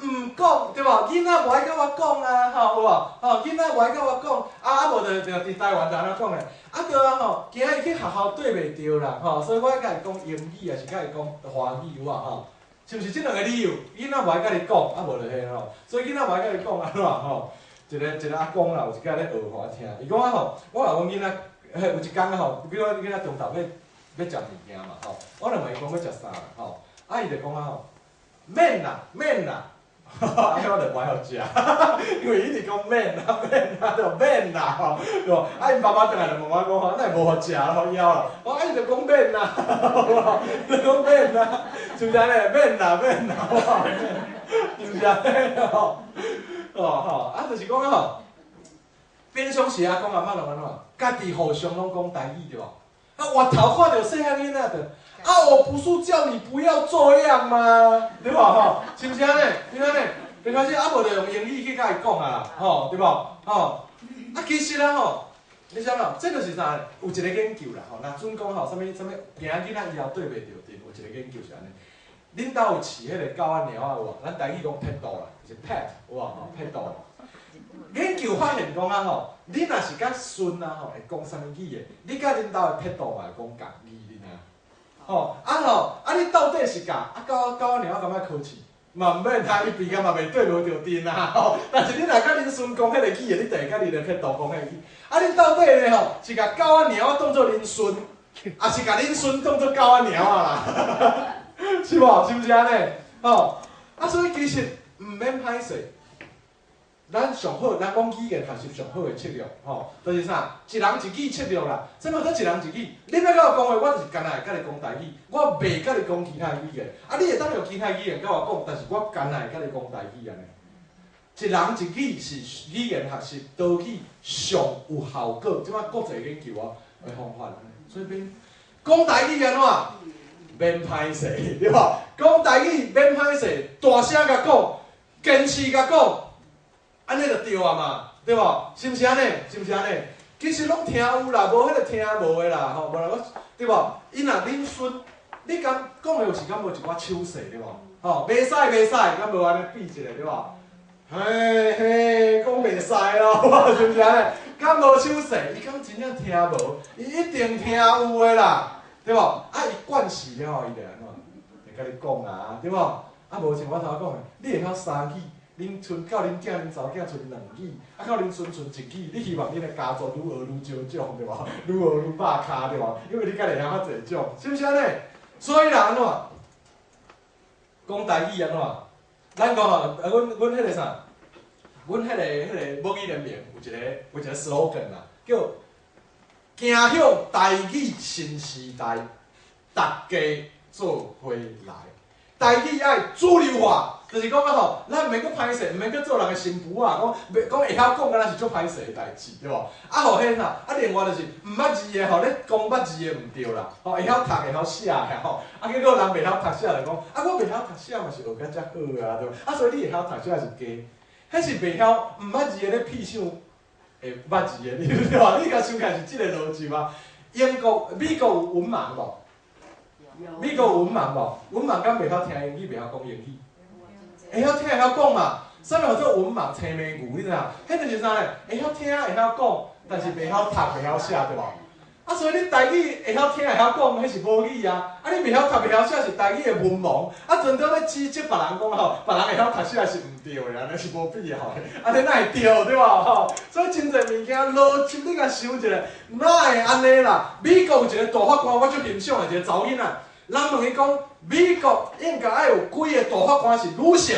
S1: 毋講對無？囡仔無愛佮我講啊，吼有無？吼囡仔無愛佮我講，啊啊無就就佇台灣就按怎講咧？啊對啊吼，驚伊去學校對袂著啦，吼，所以我愛共伊講英語，抑是共伊講華語有無吼？是毋是這兩个理由？囡仔無愛佮你講，啊無就彼吼，所以囡仔無愛佮你講按怎吼？一个一个阿公啦，有一擺咧學予我聽，伊講啊吼，我若講囡仔，彼有一工啊吼，比如講囡仔中晝欲欲食物件嘛吼，我就問伊講欲食啥啦吼，啊伊就講啊吼，免啦免啦。哈哈，啊我就無愛予食，因為伊一直講免啦免啦，就免啦吼，對無？啊𪜶爸爸轉來就問我講吼，哪會無予食予枵啦？我啊伊就講免啦，就講免啦，是毋是按呢？免啦免啦，是毋是按呢？吼，哦吼，啊就是講吼，平常時阿公阿嬤攏按怎？家己互相攏講台語對無？啊，外頭看著細漢囡仔就，啊，我不是叫你不要這樣嗎？對無吼？是毋是按呢？是按呢？沒關係，啊無就用英語去共伊講啊啦，吼，對無？吼，啊其實啊吼，你想吼，這就是啥？有一個研究啦，吼，若準講吼，啥物啥物，驚囡仔以後對袂著陣，有一個研究是按呢。恁兜有飼彼個狗仔貓仔有無？咱台語講ペット啦，就是 pet 有無？吼，ペット。研究發現講啊吼，你若是佮孫啊吼會講啥物語的，你佮恁兜的ペット嘛會講仝語，你知影？吼啊吼，啊你到底是共啊狗狗仔貓仔感覺可飼，嘛毋免他伊鼻甲嘛袂對無著陣啊吼。但是你若佮恁孫講彼个語的，你就會佮恁的ペット講彼个語。啊你到底咧吼，是共狗仔貓仔當做恁孫，抑是共恁孫當做狗仔貓仔啦？是無？是毋是按呢？吼啊，所以其實毋免歹勢。咱上好，咱講語言學習上好的策略，吼，就是啥？一人一語策略啦。啥物叫做一人一語？你欲佮我講話，我就是干焦會佮你講台語，我袂佮你講其他語言。啊，你會當用其他語言佮我講，但是我干焦會佮你講台語按呢。一人一語是語言學習多語上有效果，這擺國際研究啊的方法。所以免講台語按怎？免歹勢，對無？講台語免歹勢，大聲共講，堅持共講。按呢就對啊嘛，對無？是毋是按呢？是毋是按呢？其實攏聽有啦，無彼個聽無的啦，吼，無啦我，對無？伊若恁孫，你敢講的有時敢無一寡手勢，對無？吼，袂使袂使，敢無按呢比一下，對無？嘿嘿，講袂使咯，是毋是按呢？敢無手勢？伊敢真正聽無？伊一定聽有的啦，對無？啊，伊慣勢了後，伊就按怎？會共你講啊，對無？啊，無像我頭講的，你會曉三語。恁賰到恁囝恁查某囝賰兩語，啊到恁孫賰一語，你希望恁的家族愈學愈少種對無？愈學愈百跤對無？因為你家己會曉較濟種，是毋是按呢？所以啦，按怎？講台語按怎？咱講吼，啊，阮阮彼个啥？阮彼个母語聯盟有一個 slogan 啦，叫行向台語新時代，逐家做伙來。台語愛主流化，就是講啊吼，咱毋免閣歹勢，毋免閣做人的新婦啊，講袂講會曉講，敢若是足歹勢的代誌，對無？啊吼，彼啥？啊另外就是毋捌字的吼，咧講捌字的毋對啦，吼會曉讀會曉寫的吼，啊結果人袂曉讀寫就講，啊我袂曉讀寫嘛是學甲遮好啊，對無？啊所以你會曉讀寫是假，彼是袂曉毋捌字的咧屁想會捌字的，你對無？你共想起來是這个邏輯啊？英國、美國有文盲無？美國有文盲無？文盲敢袂曉聽英語，袂曉講英語？會曉聽會曉講嘛？啥物叫做文盲青盲牛？你知影？彼就是啥咧？會曉聽會曉講，但是袂曉讀袂曉寫，對無？啊，所以你台語會曉聽會曉講，彼是母語啊！啊，你袂曉讀袂曉寫是台語的文盲。啊，陣當咧指責別人講吼，別人會曉讀寫是毋對的，按呢是無必要的。按呢哪會對，對無吼？所以真濟物件邏輯你共想一下，哪會按呢啦？美國有一個大法官，我足欣賞的一個查某囡仔。人問伊講，美國應該愛有幾个大法官是女性，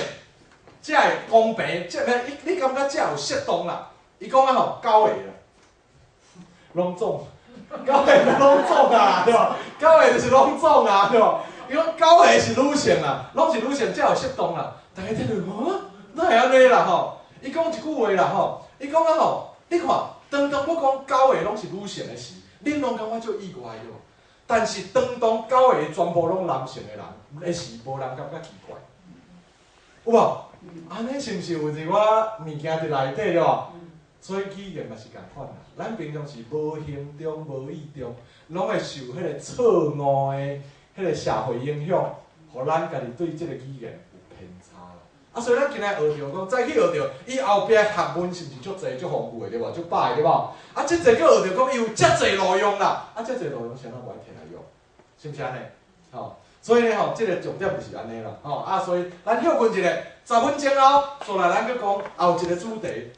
S1: 才會公平？這咩？你感覺才有適當啦？伊講啊吼，九个啦，攏總，九个就攏總啊，對無？九个就是攏總啊，對無？伊講九个是女性啦，攏是女性才有適當啦。大家聽著，哈，哪會按呢啦吼？伊講一句話啦吼，伊講啊吼，你看，當當我講九个攏是女性的時，恁攏感覺足意外對無？但是當當九个全部攏男性的人，的時，無人感覺奇怪，有無？按呢是毋是有一寡物件佇內底對無？所以語言嘛是仝款啦。咱平常時無形中、無意中，攏會受彼个錯誤的彼个社會影響，予咱家己對這个語言有偏差啦。啊，所以咱今仔學著講，早起學著，伊後壁學問是毋是足濟、足豐富的對無？足百的對無？啊，這濟閣學著講，伊有遮濟路用啦。啊，遮濟路用，啥人無愛摕來用？是毋是按呢？吼，所以呢吼，這个重點就是按呢啦。吼啊，所以咱歇睏一下，10分鐘後，煞來咱閣講後一个主題。